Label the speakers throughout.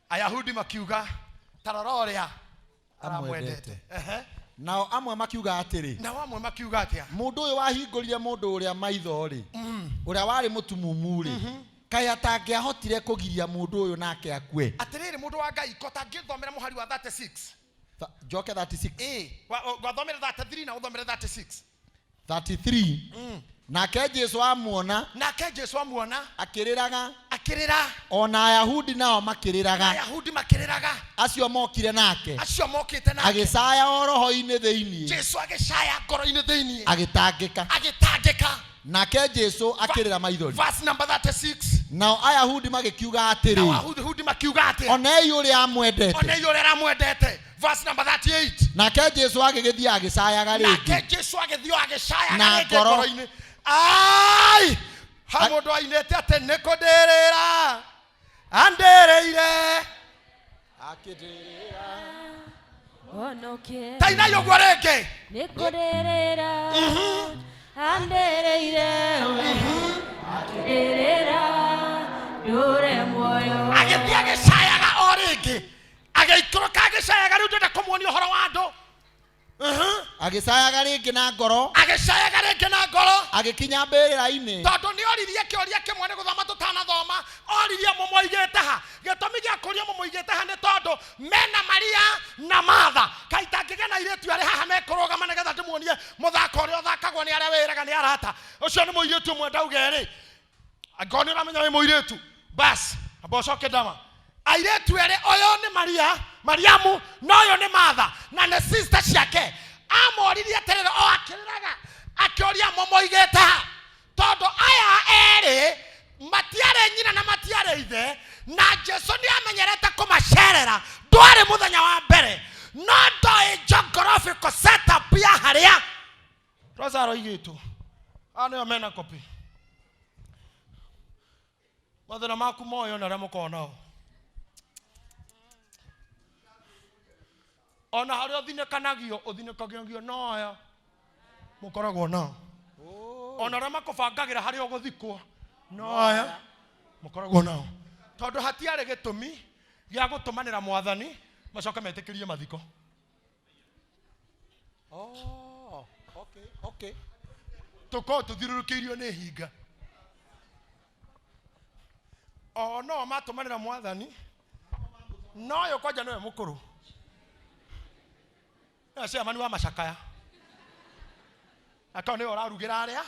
Speaker 1: Ayahudi makiuga, ta rora ũrĩa aramwendete.
Speaker 2: Amwendete.
Speaker 1: Ehe.
Speaker 2: Nao amwe makiuga atĩrĩ,
Speaker 1: Nao amwe makiuga atĩa?
Speaker 2: Mũndũ ũyũ wahingũrire mũndũ ũrĩa maitho-rĩ, ũrĩa warĩ mũtumumu-rĩ, kaĩ atangĩahotire kũgiria mũndũ ũyũ nake akue?
Speaker 1: Atĩrĩrĩ, mũndũ wa Ngai, ko tangĩthomera mũhari wa 36.
Speaker 2: Njoke 36?
Speaker 1: Ĩ, wathomere 33 na ũthomere 36.
Speaker 2: 33. Nake Jesu amuona,
Speaker 1: Nake Jesu amuona,
Speaker 2: akĩrĩraga,
Speaker 1: akĩrĩra,
Speaker 2: ona Ayahudi nao makĩrĩraga,
Speaker 1: Ayahudi makĩrĩraga,
Speaker 2: acio mokire nake,
Speaker 1: acio mokĩte nake,
Speaker 2: agĩcaya o roho-inĩ thĩinĩ,
Speaker 1: Jesu agĩcaya ngoro-inĩ thĩinĩ,
Speaker 2: agĩtangĩka.
Speaker 1: Agĩtangĩka.
Speaker 2: Nake Jesu akĩrĩra maithori.
Speaker 1: Verse number 36.
Speaker 2: Nao Ayahudi magĩkiuga
Speaker 1: Nao
Speaker 2: atĩrĩ,
Speaker 1: Ayahudi makiuga atĩa?
Speaker 2: Onei ũrĩa amwendete.
Speaker 1: Onei ũrĩa aramwendete. Verse number 38.
Speaker 2: Nake Jesu agĩgĩthiĩ agĩcayaga
Speaker 1: Nake
Speaker 2: rĩngĩ
Speaker 1: Jesu agĩthiĩ o agĩcayaga
Speaker 2: na
Speaker 1: rĩngĩ
Speaker 2: ngoro.
Speaker 1: ngoro-inĩ. Ai, ha mũndũ ainĩte atĩ nĩ kũndĩrĩra andĩrĩire.
Speaker 2: Akĩndĩrĩra.
Speaker 3: Honoke.
Speaker 1: Tainai ũguo rĩngĩ.
Speaker 3: Nĩ kũrĩrĩra andĩrĩire we, akĩndĩrĩra ndũre muoyo.
Speaker 1: Agĩthiĩ agĩcayaga o rĩngĩ, agĩikũrũka agĩcayaga. Rĩu ndĩrenda kũmuonia ũhoro wa andũ.
Speaker 2: Agĩcayaga rĩngĩ na ngoro,
Speaker 1: Agĩcayaga rĩngĩ na ngoro,
Speaker 2: agĩkinya mbĩrĩra-inĩ.
Speaker 1: Tondũ nĩ oririe kĩũria kĩmwe, nĩ gũthoma tũtanathoma, oririe, mũmũigĩte ha? Gĩtũmi gĩa kũria mũmũigĩte ha nĩ tondũ mena Maria na Martha. Kaĩ itangĩgĩa na airĩtu arĩ haha mekũrũgama nĩgetha ndĩmuonie mũthako ũrĩa ũthakagwo nĩ arĩa wĩraga nĩ arata? Ũcio nĩ mũirĩtu ũmwe ndauga erĩ. Angĩkorwo nĩ ũramenya wĩ mũirĩtu, bas amba ũcoke ndama. Airĩtu erĩ, ũyũ nĩ Maria, Mariamu, na ũyũ nĩ Martha, na nĩ sister ciake. Amoririe atĩrĩrĩ, o akĩrĩraga, akĩũria, mũmũigĩte ha? Tondũ aya erĩ matiarĩ nyina na matiarĩ ithe, na Jesu nĩ amenyerete kũmacerera, ndwarĩ mũthenya wa mbere, no ndoĩ geographical setup ya harĩa Lazaro aigĩtwo. Aya nĩo mena kopi mathĩna maku moyo na arĩa mũkoragwo nao, ona harĩa ũthinĩkanagio, ũthinĩkagio no aya mũkoragwo nao, ona arĩa makũbangagĩra harĩa ũgũthikwo no aya mũkoragwo nao, tondũ hatiarĩ gĩtũmi gĩa gũtũmanĩra mwathani macoke metĩkĩrie mathiko.
Speaker 2: Oh, okay.
Speaker 1: Tũkorwo tũthiũrũrũkĩirio nĩ hinga, o no matũmanĩra mwathani, no ũyũ kwanja nĩwe mũkũrũ, nĩwe chairman wa macakaya, na tondũ nĩwe ũrarugĩra arĩa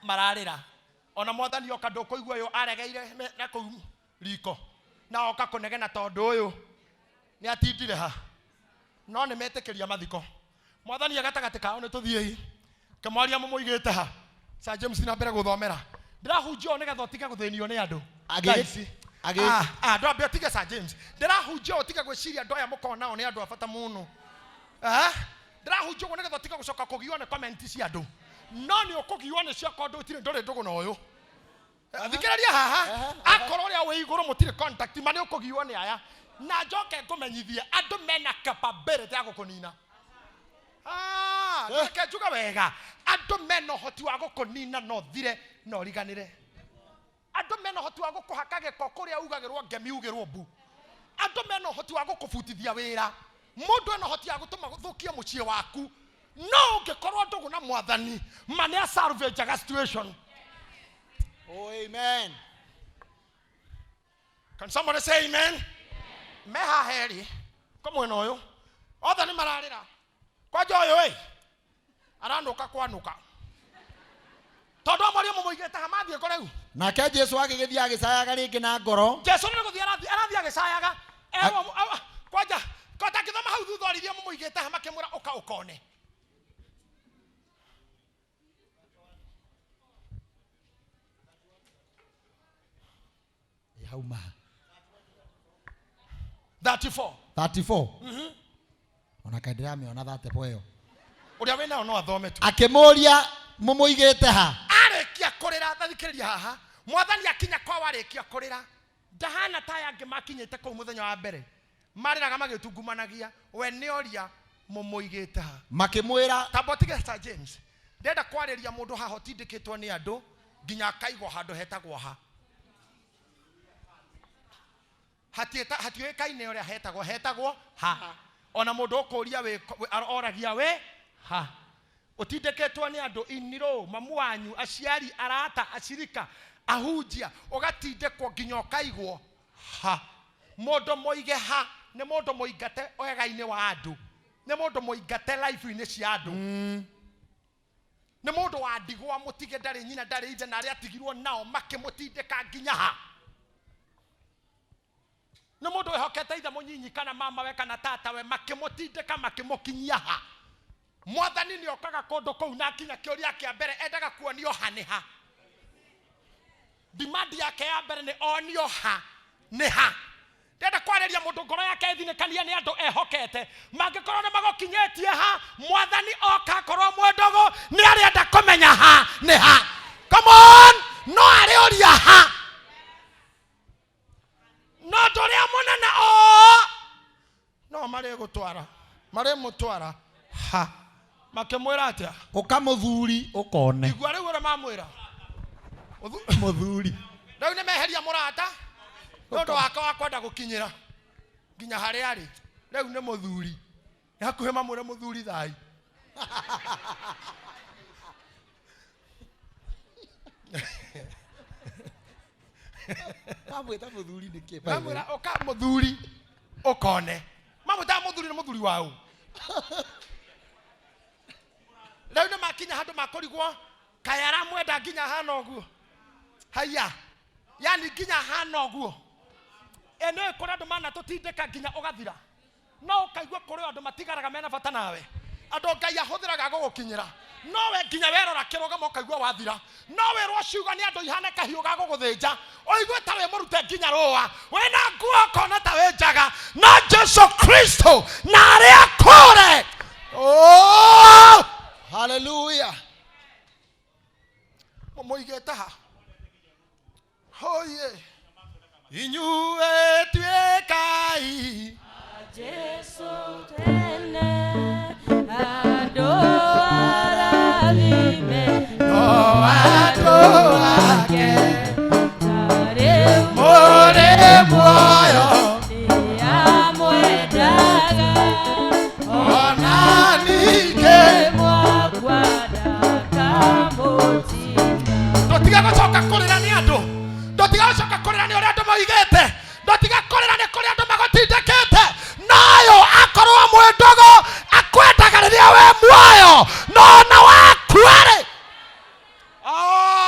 Speaker 1: mararĩra, ona mwathani oka ndũkũigua ũyũ aregeire na kũu riko na oka kũnegena, tondũ ũyũ nĩ atindire ha. No nĩ metĩkĩria mathiko, mwathani e gatagatĩ kao. Nĩ tũthiĩi kĩmwaria, mũmũigĩte ha? Sir James, na mbere gũthomera. Ndĩrahunjia ũũ nĩgetha ũtige gũthĩnio nĩ andũ. Thaa ici. Ah, ah, ndwambe ũtige. Sir James, ndĩrahunjia ũũ ũtige gwĩciria andũ aya mũkoragwo nao nĩ andũ a bata mũno. Ah, ndĩrahunjia ũguo nĩgetha ũtige gũcoka kũgio nĩ comment cia andũ, no nĩ ũkũgio nĩ cio korwo ndũtirĩ ndũrĩ ndũgũ na ũyũ. Thikĩrĩria haha, akorwo ũrĩa wĩ igũrũ mũtirĩ contact, ma nĩ ũkũgiwo nĩ aya. Na njoke ngũmenyithie, andũ mena capability ya gũkũnina. Ah, reke njuge wega, andũ mena ũhoti wa gũkũnina no thire na ũriganĩre. Andũ mena ũhoti wa gũkũhaka gĩko kũrĩa ugagĩrwo ngemi, ugĩrwo mbu. Andũ mena ũhoti wa gũkũbutithia wĩra. Mũndũ ena ũhoti wa gũtũma gũthũkie mũciĩ waku, no ũngĩkorwo ndũgũ na mwathani, ma nĩ asalvageaga situation.
Speaker 2: Oh, amen.
Speaker 1: Can somebody say amen? Me haha erĩ ko mwena ũyũ othe nĩ mararĩra, kwanja ũyũ ĩ aranũka kwanũka, tondũ amwaria, mũmũigĩte ha? Mathiĩ kũ rĩu?
Speaker 2: Nake Jesu agĩgĩthiĩ agĩcayaga rĩngĩ na ngoro.
Speaker 1: Jesu nĩ gũthiĩ arathiĩ, arathiĩ agĩcayaga. Erwo kwanja kotangĩthoma hau thutha, oririe, mũmũigĩte ha? Makĩmwĩra, ũka ũkone.
Speaker 2: Ĩ, hau ma
Speaker 1: 34.
Speaker 2: 34, ona kaĩ ndĩramĩona 34 ĩyo.
Speaker 1: Ũrĩa wĩnayo no athome tu.
Speaker 2: Akĩmũria, mũmũigĩte ha?
Speaker 1: Arĩkia kũrĩra, thathikĩrĩria haha, mwathani akinya kwao arĩkia kũrĩra, ndahana ta aya angĩ makinyĩte kũu mũthenya wa mbere marĩraga magĩtungumanagia. We nĩ oria, mũmũigĩte ha?
Speaker 2: Makĩmwĩra
Speaker 1: Tamba ũtige, Sir James, ndenda kwarĩria mũndũ haha ũtindĩkĩtwo nĩ andũ nginya akaigwo handũ hetagwo ha. Hatiũĩkaine ũrĩa hetagwo, hetagwo ha. Ona mũndũ ũkũria oragia we ha. Ũtindĩkĩtwo nĩ andũ inirũ, mamu wanyu, aciari, arata, acirika, ahunjia, ũgatindĩkwo nginya ũkaigwo ha. Mũndũ mũige ha nĩ mũndũ mũingate wega-inĩ wa andũ, nĩ mũndũ mũingate life-inĩ cia andũ. Nĩ mũndũ wa ndigwa mũtige, ndarĩ nyina, ndarĩ ithe, na arĩa atigirwo nao makĩmũtindĩka nginya ha. Nĩ mũndũ wĩhokete ithe mũnyinyi kana mama we kana tata we, makĩmũtindĩka makĩmũkinyia ha. Mwathani nĩ okaga kũndũ kũu na akinya kĩũria kĩa mbere endaga kuonio ha nĩ ha. Demand yake ya mbere nĩ onio ha nĩ ha. Ndenda kwarĩria mũndũ ngoro yake ĩthinĩkanie nĩ andũ ehokete, mangĩkorwo nĩ magũkinyĩtie ha, mwathani oka akorwo mwĩndũgũ nĩ arĩenda kũmenya ha nĩ ha. Come on, no arĩũria ha. No ũndũ ũrĩa mũnene o no marĩgũtwara, marĩmũtwara ha. Makĩmwĩra atĩa?
Speaker 2: Ũka mũthuri ũkone.
Speaker 1: Igua rĩu ũrĩa mamwĩra.
Speaker 2: Mũthuri.
Speaker 1: Rĩu nĩ meheria mũrata nĩ ũndũ wake wa kwenda gũkinyĩra nginya harĩa arĩ. Rĩu nĩ mũthuri. Nĩ hakuhĩ mamwĩre mũthuri thai.
Speaker 2: Mamwĩta mũthuri nĩkĩ?
Speaker 1: Mamwĩra ũka mũthuri ũkone. Mamwĩtaga mũthuri nĩ mũthuri wa ũ? Rĩu nĩ makinya handũ makũrigwo kaĩ aramwenda nginya hana ũguo. Haiya, yani nginya hana ũguo. Ĩ nĩ kũrĩ andũ manatũtindĩka nginya ũgathira. No ũkaigua kũrĩ andũ matigaraga mena bata nawe. Andũ Ngai ahũthĩraga gũgũkinyĩra. No we nginya werora kĩrũgamo ũkaigua wathira. No wĩrwo ciugo nĩ andũ ihane kahiũ ga gũgũthĩnja. Ũigue ta wĩ mũrute nginya rũa. Wĩna nguo ũkona ta wĩ njaga. No Jesu Kristo na arĩa akũre. Oh!
Speaker 2: Hallelujah.
Speaker 1: Mũmũigĩte ha? Hoye. Inyuĩ tuĩkai.
Speaker 3: Jesu tene andũ arathime
Speaker 1: No andũ ake
Speaker 3: ta rĩu
Speaker 1: mũrĩ muoyo
Speaker 3: nĩamwendaga
Speaker 1: ona ningĩ
Speaker 3: mwakwa ndakamũtiga.
Speaker 1: Ndũtiga gũcoka kũrĩra nĩ andũ, ndũtiga gũcoka kũrĩra nĩ ũrĩa andũ moigĩte, ndũtiga kũrĩra nĩ kũrĩa andũ magũtindĩkĩte. Nayo akorwo mwĩ ndũgũ akwendaga rĩrĩa wĩ muoyo, no ona wakua rĩ,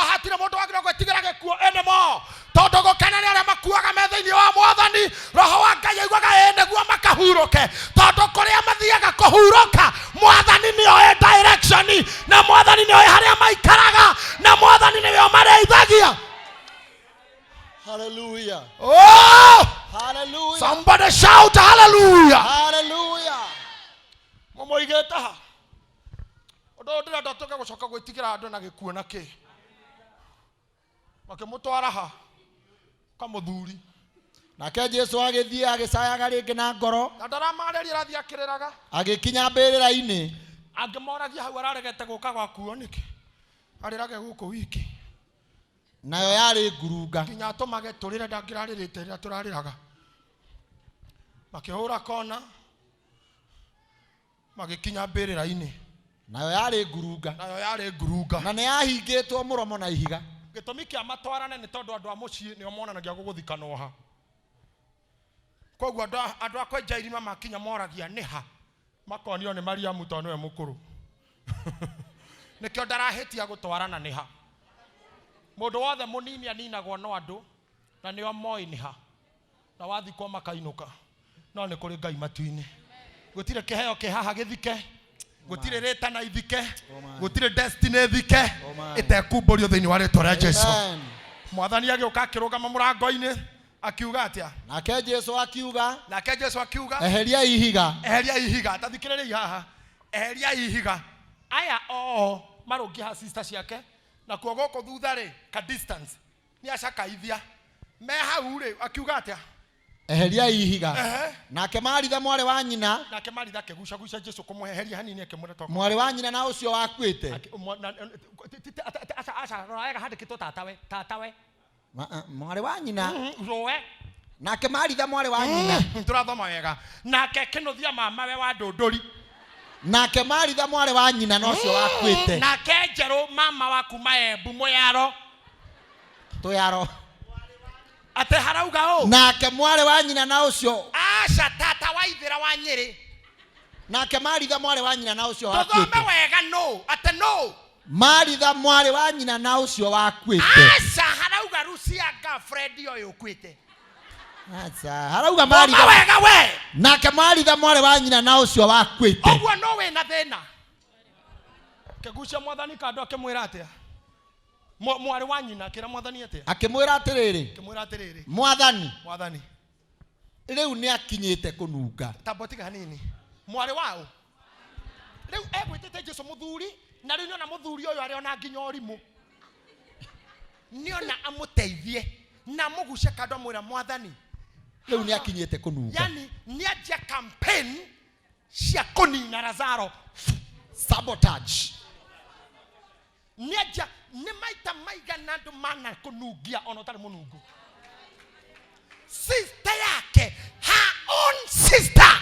Speaker 1: hatirĩ mũndũ wagĩrĩirwo gwĩtigĩra gĩkuũ anymore, tondũ gũkena nĩ arĩa makuaga me thĩinĩ wa Mwathani. Roho wa Ngai aiguaga ĩ nĩguo makahurũke, tondũ kũrĩa mathiaga kũhurũka Mwathani nĩoĩ direction, na Mwathani nĩoĩ harĩa maikaraga, na Mwathani nĩwe ũmarĩithagia.
Speaker 2: Hallelujah.
Speaker 1: Oh!
Speaker 2: Hallelujah.
Speaker 1: Somebody shout hallelujah.
Speaker 2: Hallelujah.
Speaker 1: Mũmũigĩte ha? Ũndũ ũyũ ndĩrenda tũke gũcoka gwĩtigĩra andũ na gĩkuũ na kĩ. Makĩmũtwara ha? Kamũthuri.
Speaker 2: Nake Jesu agĩthiĩ agĩcayaga rĩngĩ na ngoro.
Speaker 1: Na ndaramarĩria arathiĩ akĩrĩraga.
Speaker 2: Agĩkinya mbĩrĩra-inĩ.
Speaker 1: Angĩmoragia hau araregete gũka gwakuo nĩkĩ? Arĩrage gũkũ wiki.
Speaker 2: Nayo yarĩ ngurunga.
Speaker 1: Nginya atũmage tũrĩre, ndangĩrarĩrĩte rĩrĩa tũrarĩraga. Makĩhũra kona, magĩkinya mbĩrĩra-inĩ.
Speaker 2: Nayo yarĩ ngurunga.
Speaker 1: Nayo yarĩ ngurunga.
Speaker 2: Na nĩ yahingĩtwo mũromo na ihiga.
Speaker 1: Gĩtũmi kĩa matwarane nĩ tondũ andũ a mũciĩ nĩo monanagia gũgũthikanwo ha. Koguo andũ a kwenja irima makinya moragia nĩ ha, makonio nĩ Mariamu tondũ nĩwe mũkũrũ. Nĩkĩo ndarahĩtia gũtwarana nĩ ha. Mũndũ wothe mũnini aninagwo no andũ na nĩo moĩ nĩ ha. Na wathikwo makainũka. No nĩ kũrĩ Ngai matu-inĩ. Gũtirĩ kĩheo kĩ haha gĩthike, gũtirĩ rĩtana ithike, gũtirĩ destiny ĩthike ĩtekumbũrio thĩinĩ wa rĩtwa rĩa Jesu.
Speaker 2: Amen.
Speaker 1: Mwathani agĩũka akĩrũgama mũrango-inĩ akiuga atĩa?
Speaker 2: Nake Jesu akiuga,
Speaker 1: Nake Jesu akiuga,
Speaker 2: eheria ihiga.
Speaker 1: Eheria ihiga. Ta thikĩrĩriai haha. Eheria ihiga. Aya oo marũngiĩ ha sister ciake, nakuo gũkũ thutha rĩ ka distance nĩ acakaithia me hau rĩ, akiuga atĩa?
Speaker 2: Eheria ihiga.
Speaker 1: Ehe.
Speaker 2: Nake Maritha mwarĩ wa nyina,
Speaker 1: Nake Maritha akĩgucaguca Jesu kũmweheria hanini akĩmwĩra toka.
Speaker 2: Mwarĩ wa nyina na ũcio wakuĩte.
Speaker 1: Aca, aca, rora wega handĩkĩtwo tatawe, tatawe.
Speaker 2: Mwarĩ wa nyina.
Speaker 1: Rũe.
Speaker 2: Nake Maritha mwarĩ wa nyina.
Speaker 1: Tũrathoma wega. Nake kĩnũthia mamawe wa ndũndũri.
Speaker 2: Nake Maritha mwarĩ wa nyina na ũcio wakuĩte.
Speaker 1: Nake njerũ mama wa kuma Embu mũyaro.
Speaker 2: Tũyaro.
Speaker 1: Atĩ harauga ũũ.
Speaker 2: Nake mwarĩ wa nyina na ũcio.
Speaker 1: Aca tata wa ithĩra wa Nyĩrĩ.
Speaker 2: Nake Maritha mwarĩ wa nyina na ũcio
Speaker 1: Tũthome
Speaker 2: wakuĩte.
Speaker 1: wega nũ. Atĩ nũ.
Speaker 2: Maritha mwarĩ wa nyina na ũcio wakuĩte.
Speaker 1: Aca harauga Rucianga Fred ũyũ ũkuĩte.
Speaker 2: Aca harauga
Speaker 1: Thoma
Speaker 2: Maritha.
Speaker 1: wega we.
Speaker 2: Nake Maritha mwarĩ wa nyina na ũcio wakuĩte.
Speaker 1: Ũguo no wĩna thĩna. Kĩgucia mwathani kando akĩmwĩra atĩa? Mwarĩ wa nyina akĩra mwathani atĩa?
Speaker 2: Akĩmwĩra atĩrĩrĩ,
Speaker 1: Akĩmwĩra atĩrĩrĩ,
Speaker 2: mwathani,
Speaker 1: mwathani,
Speaker 2: rĩu nĩ akinyĩte kũnunga.
Speaker 1: tamba tiga hanini. Mwarĩ wa ũ? Rĩu egwĩtĩte Jesũ mũthuri, na rĩu nĩona mũthuri ũyũ arĩ ona nginya ũrimũ. Nĩona amũteithie na amũgucie kando amwĩra mwathani.
Speaker 2: Rĩu nĩ akinyĩte kũnunga.
Speaker 1: Yani nĩanjia campaign cia kũnina Lazaro.
Speaker 2: Sabotage.
Speaker 1: Nĩanjia nĩ maita maigana andũ mana kũnungia ona ũtarĩ mũnungu. Sister yake, her own sister.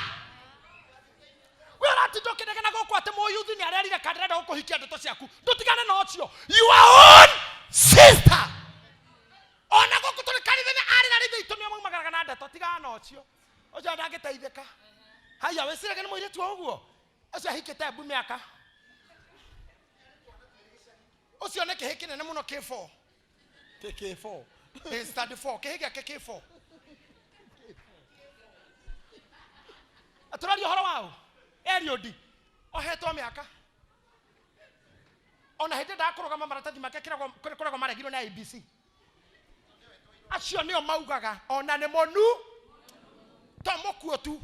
Speaker 1: We ũratinda ũkĩnegena gũkũ atĩ mũyuthi nĩ arerire kana ndarenda gũkũhikia ndeto ciaku. Ndũtigane na ũcio. Your own sister. Ona gũkũ tũrĩ kanitha-inĩ arĩ na rĩithe itũ nĩo maumagaraga na ndeto, tigana na ũcio. Ũcio ndangĩteithĩka. Haya, wĩciragia nĩ mũirĩtu o ũguo? Ũcio ahikĩte Embu mĩaka. Ũcio nĩ kĩhĩ kĩnene mũno K4.
Speaker 2: K4.
Speaker 1: Stand 4, kĩhĩ gĩake K4. Tũraria ũhoro wa ũ? Eliud ohetwo mĩaka. Ona hĩndĩ ndakũrũgama maratathi make kĩragwo maregirwo nĩ IEBC. Acio nĩo maugaga ona nĩ mũnu to mũkuo tu.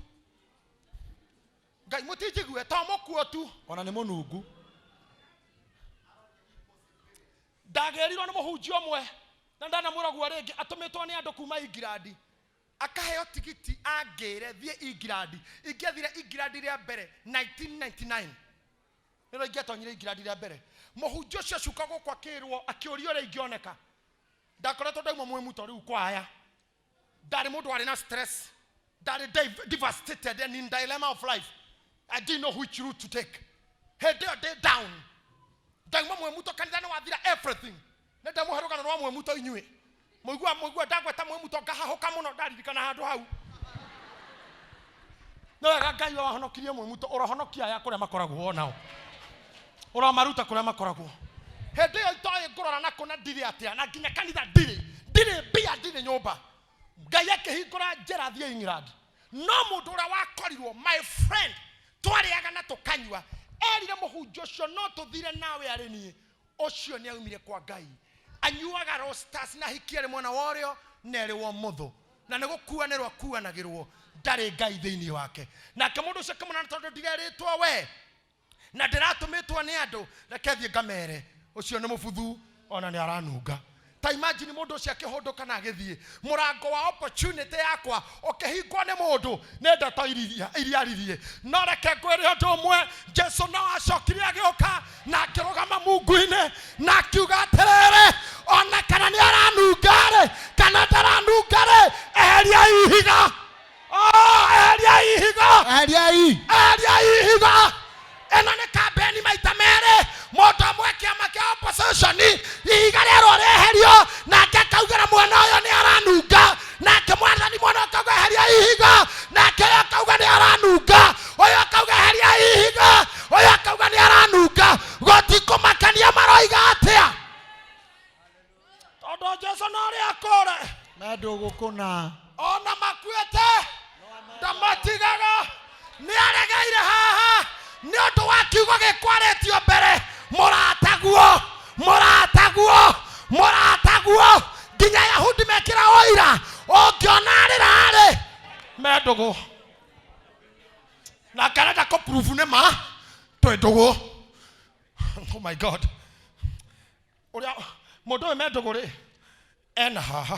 Speaker 1: Ngai mũtinjigue to mũkuo tu.
Speaker 2: Ona nĩ mũnungu.
Speaker 1: Ndagĩrirwo nĩ mũhunjia ũmwe na ndanamwĩra guo rĩngĩ atũmĩtwo nĩ andũ kuma England. Akaheo tigiti angĩre thiĩ England. Ingĩathire England rĩa mbere 1999. Nĩrĩo ingĩatonyire England rĩa mbere. Mũhunjia ũcio acuka gũkũ akĩrwo akĩũrio ũrĩa ingĩoneka. Ndakoretwo ndauma Mwĩmuto rĩu kwaya. Ndarĩ mũndũ warĩ na stress. Ndarĩ devastated and in dilemma of life. I didn't know which route to take. Hĩndĩ ĩyo ndĩ down. Ndauma Mwĩmuto kanitha nĩ wathira everything. Nĩ ndamũhe rũgano rwa Mwĩmuto inyuĩ. Mũigua ndagweta Mwĩmuto ngahahũka mũno ndaririkana handũ hau. Nĩ wega Ngai we wahonokirie Mwĩmuto, ũrohonokia aya kũrĩa makoragwo onao. Ũromaruta kũrĩa makoragwo. Hĩndĩ ĩyo itoĩ ngũrora na kũna ndirĩ atĩa, na nginya kanitha ndirĩ. Ndirĩ mbia, ndirĩ nyũmba. Ngai akĩhingũra njĩra thiĩ England. No mũndũ ũrĩa wakorirwo, my friend, twarĩaga na tũkanyua, erire mũhunjia ũcio no tũthire nawe arĩ niĩ. Ũcio nĩ aumire kwa Ngai. Anyuaga Rostas na hiki arĩ mwena wa ũrĩo na arĩ wa ũmotho. Na nĩ gũkuanĩrwo akuanagĩrwo, ndarĩ Ngai thĩinĩ wake. Nake mũndũ ũcio akĩmwĩra, tondũ ndirerĩtwo we na ndĩratũmĩtwo nĩ andũ, reke thiĩ ngamere ũcio nĩ mũbuthu ona nĩ aranunga. Ta imagine mũndũ ũcio akĩhũndũka na agĩthiĩ, mũrango wa opportunity yakwa ũkĩhingwo nĩ mũndũ nĩ ndeto iria aririe. No reke ngwĩre ũndũ ũmwe, Jesũ no acokire agĩũka na akĩrũgama mungu-inĩ na akiuga atĩrĩrĩ, ona kana nĩ aranunga-rĩ kana ndaranunga-rĩ, eheria ihiga. Oh, eheria ihiga.
Speaker 2: Eheriai.
Speaker 1: Eheria ihiga. Ĩno nĩ kambeni maita merĩ. Mũndũ ũmwe kĩama kĩa opposition, ihiga rĩerwo rĩeherio, nake akaugĩra mwena ũyũ nĩ aranunga, nake mwathani mwena ũyũ akauga eheria ihiga, nake ũyũ akauga nĩ aranunga, ũyũ akauga eheria ihiga, ũyũ akauga nĩ aranunga. Gũtikũmakania maroiga atĩa, tondũ Jesũ no ũrĩa akũre.
Speaker 2: Mendũgũkũna.
Speaker 1: Ona makuĩte ndamatigaga, nĩ aregeire haha nĩ ũndũ wa kiugo gĩkwarĩtio mbere. Mũrataguo, mũrataguo, mũrataguo, nginya Yahudi mekĩra ũira, ũngĩona arĩra-rĩ, me ndũgũ. Na akarenda kũ-prove nĩ ma twĩ ndũgũ. Oh my God. Ũrĩa mũndũ ũyũ me ndũgũ rĩ, ena haha.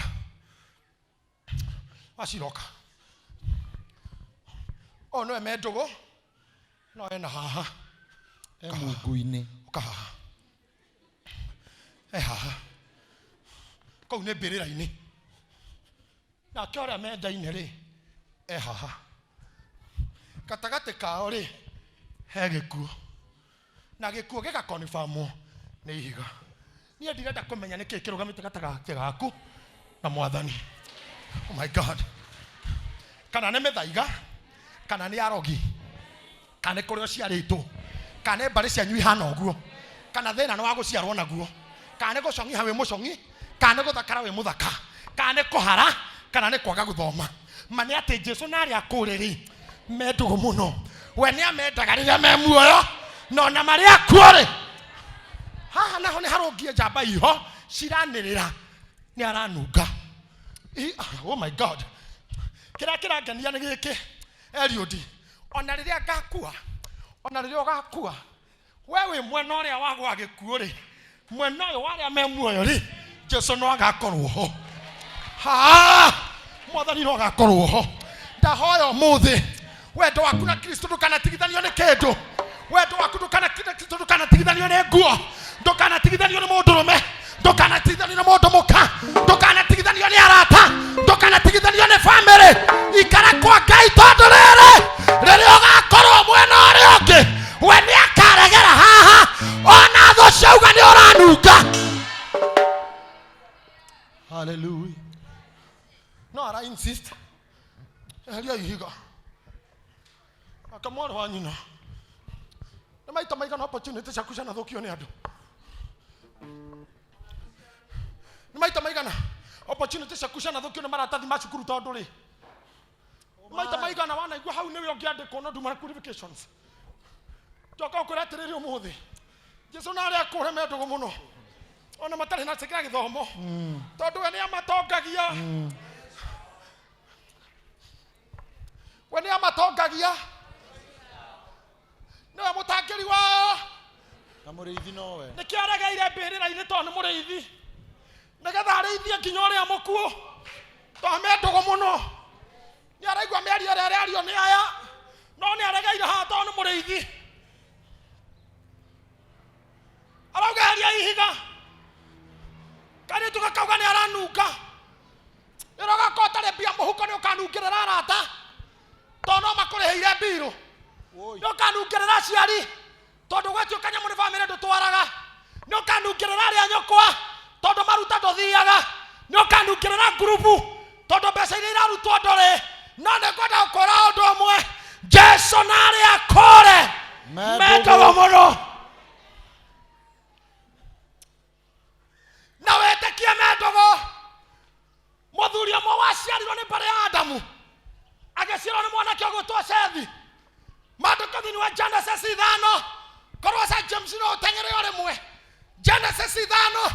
Speaker 1: Waciroka. Ũyũ nĩwe me ndũgũ, no ena haha.
Speaker 2: E mungu-inĩ.
Speaker 1: Ũka haha. E haha. Kũu nĩ mbĩrĩra-inĩ. Nake ũrĩa mendaine rĩ e haha. Gatagatĩ kao rĩ he gĩkuũ, na gĩkuũ gĩgakonifamwo nĩ ihiga. Niĩ ndirenda kũmenya nĩkĩ kĩrũgamĩte gatagatĩ gaku na Mwathani. Oh my God. Kana nĩ mĩthaiga, kana nĩ arogi, kana nĩ kũrĩa ũciarĩtwo, kana nĩ mbarĩ cianyu ihana ũguo, kana thĩna nĩ wa gũciarwo naguo, kana nĩ gũcong'iha wĩ mũcong'i, kana nĩ gũthakara wĩ mũthaka, kana nĩ kũhara, kana nĩ kwaga gũthoma. Ma nĩ atĩ Jesu na arĩa akũrĩ rĩ me ndũgũ mũno. We nĩ amendaga rĩrĩa me muoyo, na ona marĩ akuũ rĩ, haha naho nĩ harũngie njamba iho ciranĩrĩra nĩ aranunga. Oh my God. Kĩrĩa kĩrangenia nĩ gĩkĩ, Eliud, ona rĩrĩa ngakua, ona rĩrĩa ũgakua, we wĩ mwena ũrĩa wa gwa gĩkuũ rĩ, mwena ũyũ wa arĩa me muoyo rĩ, Jesu no agakorwo ho. Ha! Mwathani no agakorwo ho. Ndahoya ũmũthĩ wendo waku na Kristo ndũkanatigithanio nĩ kĩndũ, wendo waku Kristo ndũkanatigithanio nĩ nguo, ndũkanatigithanio nĩ mũndũrũme, ndũkanatigithanio nĩ mũndũ mũka, ndũkanatigithanio nĩ arata, ndũkanatigithanio nĩ bamĩrĩ. Ikara kwa Ngai, tondũ rĩrĩ rĩrĩa ũgakorwo mwena ũrĩa ũngĩ, we nĩ akaregera haha, ona thũ ciauga nĩ ũranunga.
Speaker 2: Hallelujah.
Speaker 1: No ara insist, eheria ihiga. Aka mwarĩ wa nyina, nĩ maita maigana opportunity ciaku cianathũkio nĩ andũ? Nĩ maita maigana opportunity ciaku cianathũkio nĩ maratathi ma cukuru? Tondũ rĩ, maita maigana wanaigua hau nĩwe ũngĩandĩkwo no nduma qualifications? Njoka ũkwĩra atĩrĩrĩ, ũmũthĩ Jesu na arĩa akũre me ndũgũ mũno, ona matarĩ na kĩra gĩthomo, tondũ we nĩ amatongagia, we nĩ amatongagia, nĩwe mũtangĩri wao.
Speaker 2: Na mũrĩithi nowe.
Speaker 1: Nĩkĩo aregeire mbĩrĩra-inĩ, tondũ nĩ mũrĩithi, nĩgetha arĩithie nginya ũrĩa mũkuũ, tondũ me ndũgũ mũno. Nĩ araigua mĩario ĩrĩa ĩrario nĩ aya, no nĩ aregeire haha tondũ nĩ mũrĩithi. Arauga eheria ihiga. Kairĩtu gakauga nĩ aranunga. Rĩrĩa ũgakorwo ũtarĩ mbia mũhuko, nĩ ũkanungĩrĩra arata, tondũ no makũrĩhĩire mbirũ.
Speaker 2: Woi.
Speaker 1: Nĩ ũkanungĩrĩra aciari, tondũ gwatuĩka nyamũ nĩ bamĩrĩ ndũtwaraga. Nĩ ũkanungĩrĩra arĩa nyũkwa, tondũ maruta ndũthiaga. Nĩ ũkanungĩrĩra ngurubu, tondũ mbeca iria irarutwo ndũrĩ. No nĩ ngwenda gũkwĩra ũndũ ũmwe, Jesu na arĩa akũre
Speaker 2: Me ndũgũ.
Speaker 1: Mendagwo mũno, na wĩtĩkie me ndũgũ. Mũthuri ũmwe waciarirwo nĩ mbarĩ ya Adamu agĩciarwo nĩ mwanake ũgwĩtwo Sethi. Maandĩko thĩinĩ wa Genesis 5, korwo sa James no ũteng'ere o rĩmwe, Genesis 5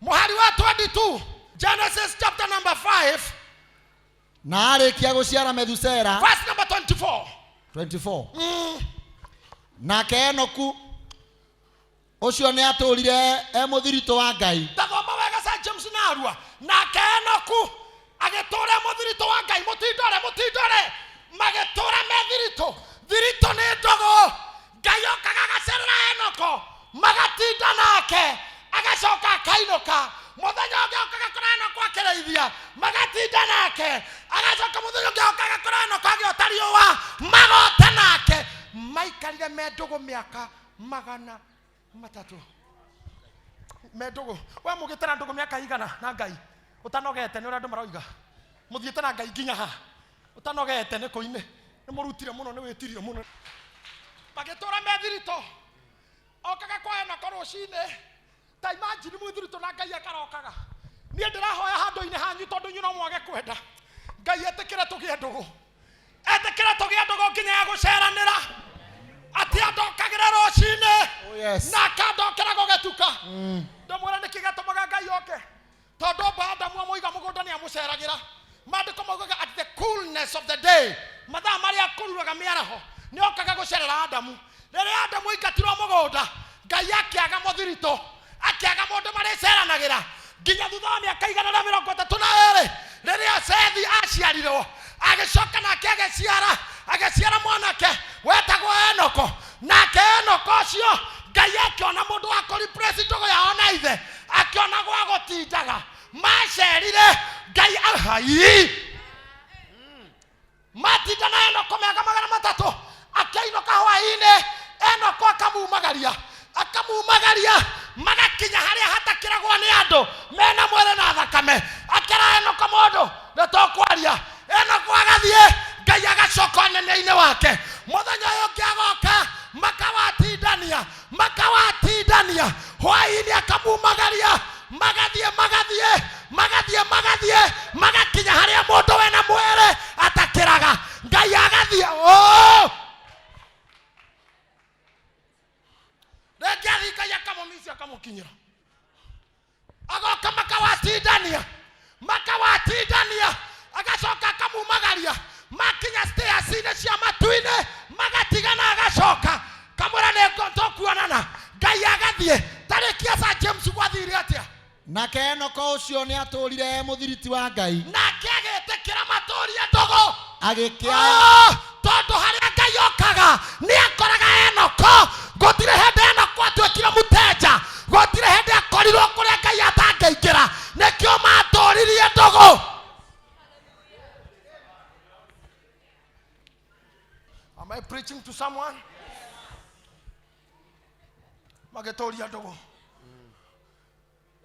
Speaker 1: mũhari wa 22, Genesis chapter number 5.
Speaker 2: Na arĩkia gũciara Methusera,
Speaker 1: verse number 24.
Speaker 2: 24. Nake Enoku ũcio nĩ atũũrire e mũthiritũ wa Ngai.
Speaker 1: Tathoma wega sa James narua. Nake Enoku agĩtũũra mũthiritũ wa Ngai. Mũtindore, mũtindore, magĩtũũra me thiritũ. Thiritũ nĩ ndũgũ. Ngai okaga agacerera Enoko, magatinda nake, agacoka akainũka. Mũthenya ũngĩ okaga kũrĩ Enoko akĩrĩithia, magatinda nake, agacoka. Mũthenya ũngĩ okaga kũrĩ Enoko agĩota riũa, magota nake. Maikarire me ndũgũ mĩaka 300 me ndũgũ. We mũgĩte na ndũgũ mĩaka igana na Ngai ũtanogete? Nĩ ũrĩa andũ maroiga mũthiĩte na Ngai nginya ha ũtanogete? Nĩ kũinĩ nĩ mũrutire mũno, nĩ wĩtirie mũno. Magĩtũra me thiritũ, okaga kwa Enoko rũcinĩ. Ta imagine, mwĩ thiritũ na Ngai akarokaga. Niĩ ndĩrahoya handũ-inĩ hanyu, tondũ inyuĩ no mwage kwenda Ngai etĩkĩre tũgĩe ndũgũ, etĩkĩre tũgĩe ndũgũ nginya ya gũceranĩra, atĩ andokagĩra rũcinĩ
Speaker 2: Oh, yes.
Speaker 1: na akandokera gũgĩtuka. Ndamwĩra nĩkĩ gĩatũmaga Ngai oke, tondũ mba Adamu amũiga mũgũnda nĩ amũceragĩra. Maandĩko maugaga at the coolness of the day, mathaa marĩa kũruraga mĩaraho, nĩ okaga gũcerera Adamu. Rĩrĩa Adamu aingatirwo mũgũnda, Ngai akĩaga mũthiritũ, akĩaga mũndũ marĩceranagĩra, nginya thutha wa mĩaka 132, rĩrĩa Sethi aciarirwo, agĩcoka nake agĩciara, agĩciara mwanake wetagwo Enoko. Nake Enoko ũcio, Ngai akĩona mũndũ wa kũreplace ndũgũ yao na ithe, akĩona gwa gũtindaga macerire Ngai ahai. Matinda na Enoko mĩaka 300, akĩinũka hwaĩ-inĩ, Enoko akamumagaria, akamumagaria, magakinya harĩa hatakĩragwo nĩ andũ mena mwĩrĩ na thakame. Akĩra Enoko, mũndũ nĩ tũkwaria. Enoko agathiĩ, Ngai agacoka ũnene-inĩ wake. Mũthenya ũyũ ũngĩ agoka, makawatindania, makawatindania, hwaĩ-inĩ akamumagaria, magathiĩ, magathiĩ, magathiĩ, magathiĩ, magakinya harĩa mũndũ wena mwĩrĩ atakĩraga. Ngai agathiĩ, oh! Rĩngĩ athiĩ Ngai akamũmicia, akamũkinyĩra, agoka makawatindania, makawatindania, agacoka akamumagaria, makinya stairs-inĩ cia matu-inĩ magatigana, agacoka kamwĩra nĩ tũkuonana. Ngai agathiĩ. Tarĩkia Sir James, gwathire atĩa?
Speaker 2: Nake Enoko ũcio nĩ atũũrire e mũthiriti wa Ngai.
Speaker 1: Nake agĩtĩkĩra matũrie ndũgũ.
Speaker 2: Agĩkĩaya.
Speaker 1: Ah, tondũ harĩa Ngai okaga nĩ akoraga Enoko. Gũtirĩ hĩndĩ Enoko atuĩkire mũtenja, gũtirĩ hĩndĩ akorirwo kũrĩa Ngai atangĩingĩra. Nĩkĩo matũririe ndũgũ. Am I preaching to someone? Magĩtũria ndũgũ.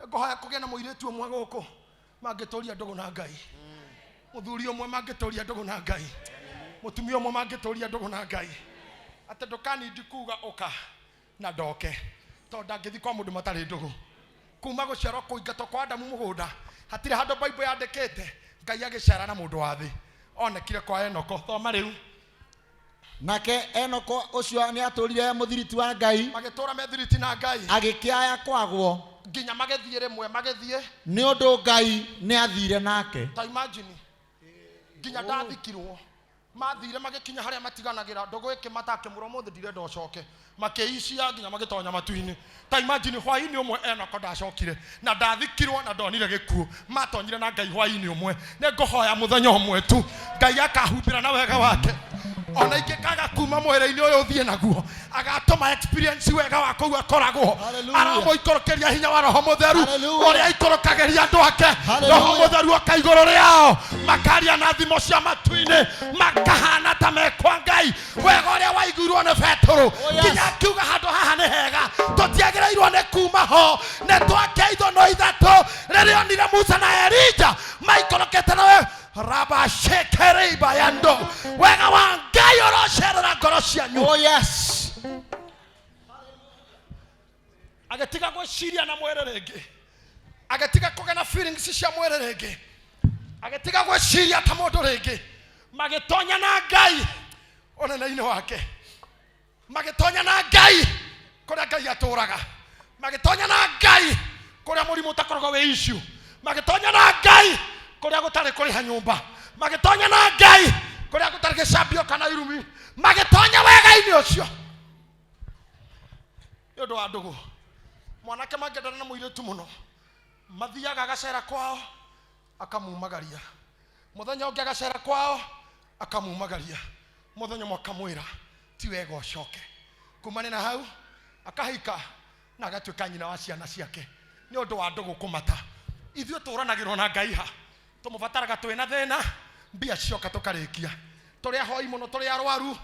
Speaker 1: Ngũhoya kũgĩe na mũirĩtu ũmwe gũkũ mangĩtũria ndũgũ na Ngai, mũthuri ũmwe mangĩtũria ndũgũ na Ngai, mũtumia ũmwe mangĩtũria ndũgũ na Ngai, atĩ ndũkanindi kuga ũka na ndoke, tondũ ndangĩthiĩ kwa mũndũ matarĩ ndũgũ. Kuma gũciarwo, kũingatwo kwa Adamu mũgũnda, hatirĩ handũ Bible yandĩkĩte Ngai agĩcera na mũndũ wa thĩ. Onekire kwa Enoko. Thoma rĩu.
Speaker 2: Nake Enoko ũcio nĩ atũũrire e mũthiriti wa Ngai.
Speaker 1: Magĩtũra methiriti na Ngai.
Speaker 2: Agĩkĩaya kwagwo.
Speaker 1: Nginya magĩthiĩ rĩmwe, magĩthiĩ.
Speaker 2: Nĩ ũndũ Ngai nĩ athire nake.
Speaker 1: Ta imagine, nginya ndathikirwo mathire, magĩkinya harĩa matiganagĩra, ndũgũ ĩkĩmata, akĩmũra ũmũthĩ ndirenda ũcoke, makĩicia nginya magĩtonya matu-inĩ. Ta imagine, hwaĩ-inĩ ũmwe Enoko ndacokire na ndathikirwo na ndonire gĩkuũ. Matonyire na Ngai hwaĩ-inĩ ũmwe. Nĩ ngũhoya mũthenya ũmwe tu Ngai akahumbĩra na wega wake, ona ingĩkaga kuma mwĩrĩ-inĩ ũyũ ũthiĩ naguo, agatũma experience wega wa kũu akoragwo.
Speaker 2: Hallelujah.
Speaker 1: Aramũikũrũkĩria hinya wa Roho Mũtheru.
Speaker 2: Hallelujah.
Speaker 1: Ũrĩa aikũrũkagĩria andũ ake.
Speaker 2: Hallelujah.
Speaker 1: Roho Mũtheru oka igũrũ rĩao, makaria na thimo cia matu-inĩ, makahana ta mekwa Ngai. Wega ũrĩa waiguirwo nĩ Betũrũ,
Speaker 2: Oh, yes.
Speaker 1: nginya akiuga handũ haha nĩ hega, tũtiagĩrĩirwo nĩ kuma ho, nĩ twake ithono ithatũ, rĩrĩa onire Musa na Elija maikũrũkĩte nawe rabashekereiba yando. Wega wa Ngai ũrocerera ngoro cianyu.
Speaker 2: Oh yes.
Speaker 1: Agĩtiga gwĩciria na mwĩrĩ rĩngĩ, agĩtiga kũgĩa na feelings cia mwĩrĩ rĩngĩ, agĩtiga gwĩciria ta mũndũ rĩngĩ. Magĩtonya na Ngai ũnene-inĩ wake, magĩtonya na Ngai kũrĩa Ngai atũraga, magĩtonya na Ngai kũrĩa mũrimũ ũtakoragwo wĩ issue, magĩtonya na Ngai kũrĩa gũtarĩ kũrĩha nyũmba, magĩtonya na Ngai kũrĩa gũtarĩ gĩcambio kana irumi, magĩtonya wega-inĩ ũcio nĩ ũndũ wa ndũgũ. Mwanake mangĩendana na mũirĩtu mũno, mathiaga agacera kwao, akamumagaria, mũthenya ũngĩ agacera kwao, akamumagaria, mũthenya ũmwe akamwĩra ti wega ũcoke. Kumania na hau akahika na agatuĩka nyina wa ciana ciake nĩ ũndũ wa ndũgũ kũmata. Ithuĩ tũranagĩrwo na Ngai ha? Tũmũbataraga twĩna thĩna, mbia cioka tũkarĩkia. Tũrĩ ahoi mũno, tũrĩ arwaru,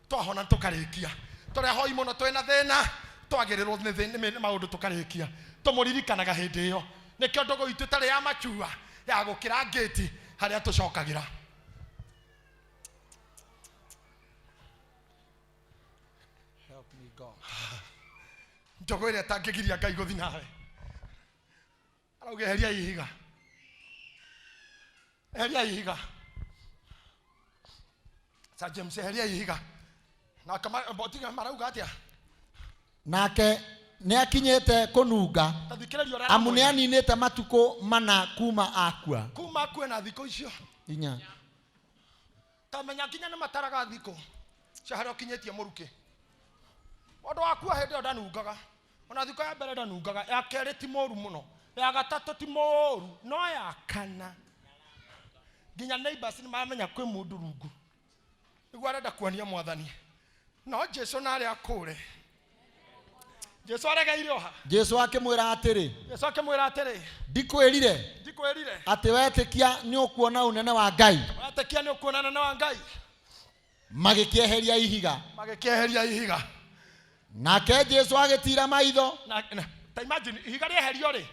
Speaker 1: twahona tũkarĩkia. Tũrĩ ahoi mũno, twĩna thĩna, twagĩrĩrwo nĩ nĩ maũndũ tũkarĩkia. Tũmũririkanaga hĩndĩ ĩyo. Nĩkĩo ndũgũ itũ ĩtarĩ ya machua ya gũkĩra ngĩti harĩa tũcokagĩra.
Speaker 2: Help me, God.
Speaker 1: Ndũgũ ĩrĩa ĩtangĩgiria Ngai gũthiĩ nawe. Arauga eheria ihiga, eheria ihiga. Sir James, eheria ihiga. Na tiga marauga atĩa?
Speaker 2: Nake nĩ akinyĩte kũnunga.
Speaker 1: Ta thikĩrĩria ũrĩa
Speaker 2: Amu nĩ
Speaker 1: aramwĩra.
Speaker 2: aninĩte matukũ 4 kuma akua.
Speaker 1: Kuma akue na thikũ icio.
Speaker 2: 4.
Speaker 1: Ta menya nginya nĩ mataraga thikũ cia harĩa ũkinyĩtie mũrukĩ. Mũndũ wakua hĩndĩ ĩyo ndanungaga, ona thikũ ya mbere ndanungaga, ya kerĩ ti mũru mũno, ya gatatũ ti mũru, no ya kana nginya neighbors nĩ maramenya kwĩ mũndũ rungu. Nĩguo arenda kuonia Mwathani. No Jesu narĩ akũre. Jesu aregeire oha.
Speaker 2: Jesu akĩmwĩra atĩrĩ,
Speaker 1: Jesu akĩmwĩra atĩrĩ,
Speaker 2: ndikwĩrire
Speaker 1: ndikwĩrire
Speaker 2: atĩ wetĩkia nĩ ũkuona ũnene wa Ngai?
Speaker 1: Ĩtĩkia nĩ ũkuonana na wa Ngai.
Speaker 2: Magĩkĩeheria ihiga.
Speaker 1: Magĩkĩeheria ihiga.
Speaker 2: Nake Jesu agĩtiira maitho.
Speaker 1: Na ta imagine ihiga rĩeherio rĩ,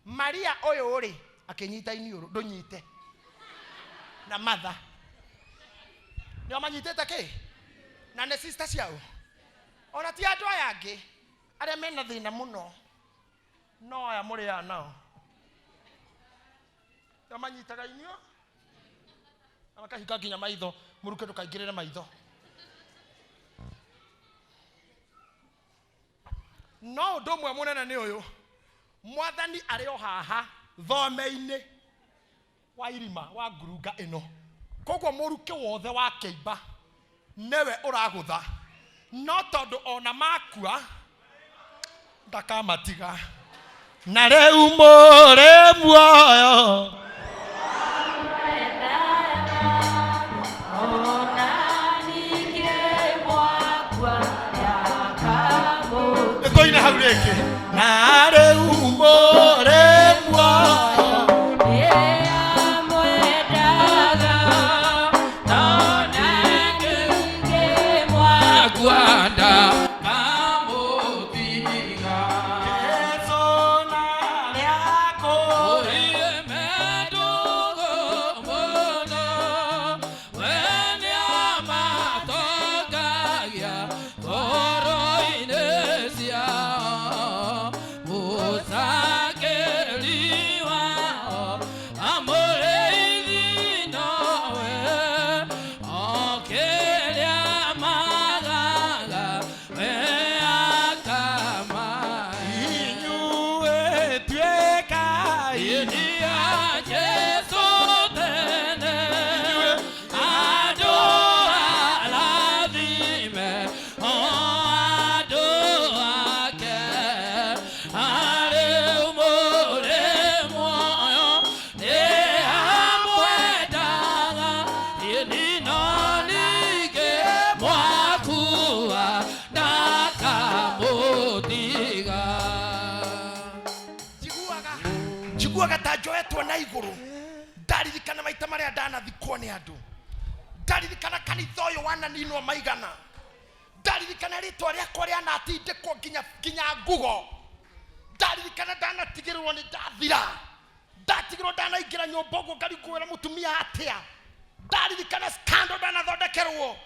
Speaker 1: Maria ũyũ rĩ akĩnyita iniũrũ, ndũnyite na Martha nĩo manyitĩte kĩ, na nĩ sister ciao, ona ti andũ aya angĩ arĩa mena thĩna mũno, no aya mũrĩaga nao nĩo manyitaga inyuo na makahinga nginya maitho, mũruke ndũkaingĩrĩre maitho. No ũndũ ũmwe mũnene nĩ ũyũ, mwathani arĩ o haha thome-inĩ wa irima wa ngurunga ĩno, koguo mũrukĩ wothe wa kĩimba nĩwe ũragũtha, no tondũ ona makua ndakamatiga. Na rĩu mũrĩ muoyo. Nĩtũine hau rĩngĩ. Na rĩu mũrĩ muoyo. Jesu na rĩako. Inyuĩ tuĩkai. Njiguaga ta njoetwo na igũrũ, ndaririkana maita marĩa ndanathikwo nĩ andũ, ndaririkana kanitha ũyũ wananinwo maigana, ndaririkana rĩtwa rĩakwa rĩanatindĩkwo nginya ngugo, ndaririkana ndanatigĩrĩrwo nĩ ndathira, ndatigĩrwo ndanaingĩra nyũmba ũguo ngarikũĩra mũtumia atĩa, ndaririkana scandal ndanathondekerwo,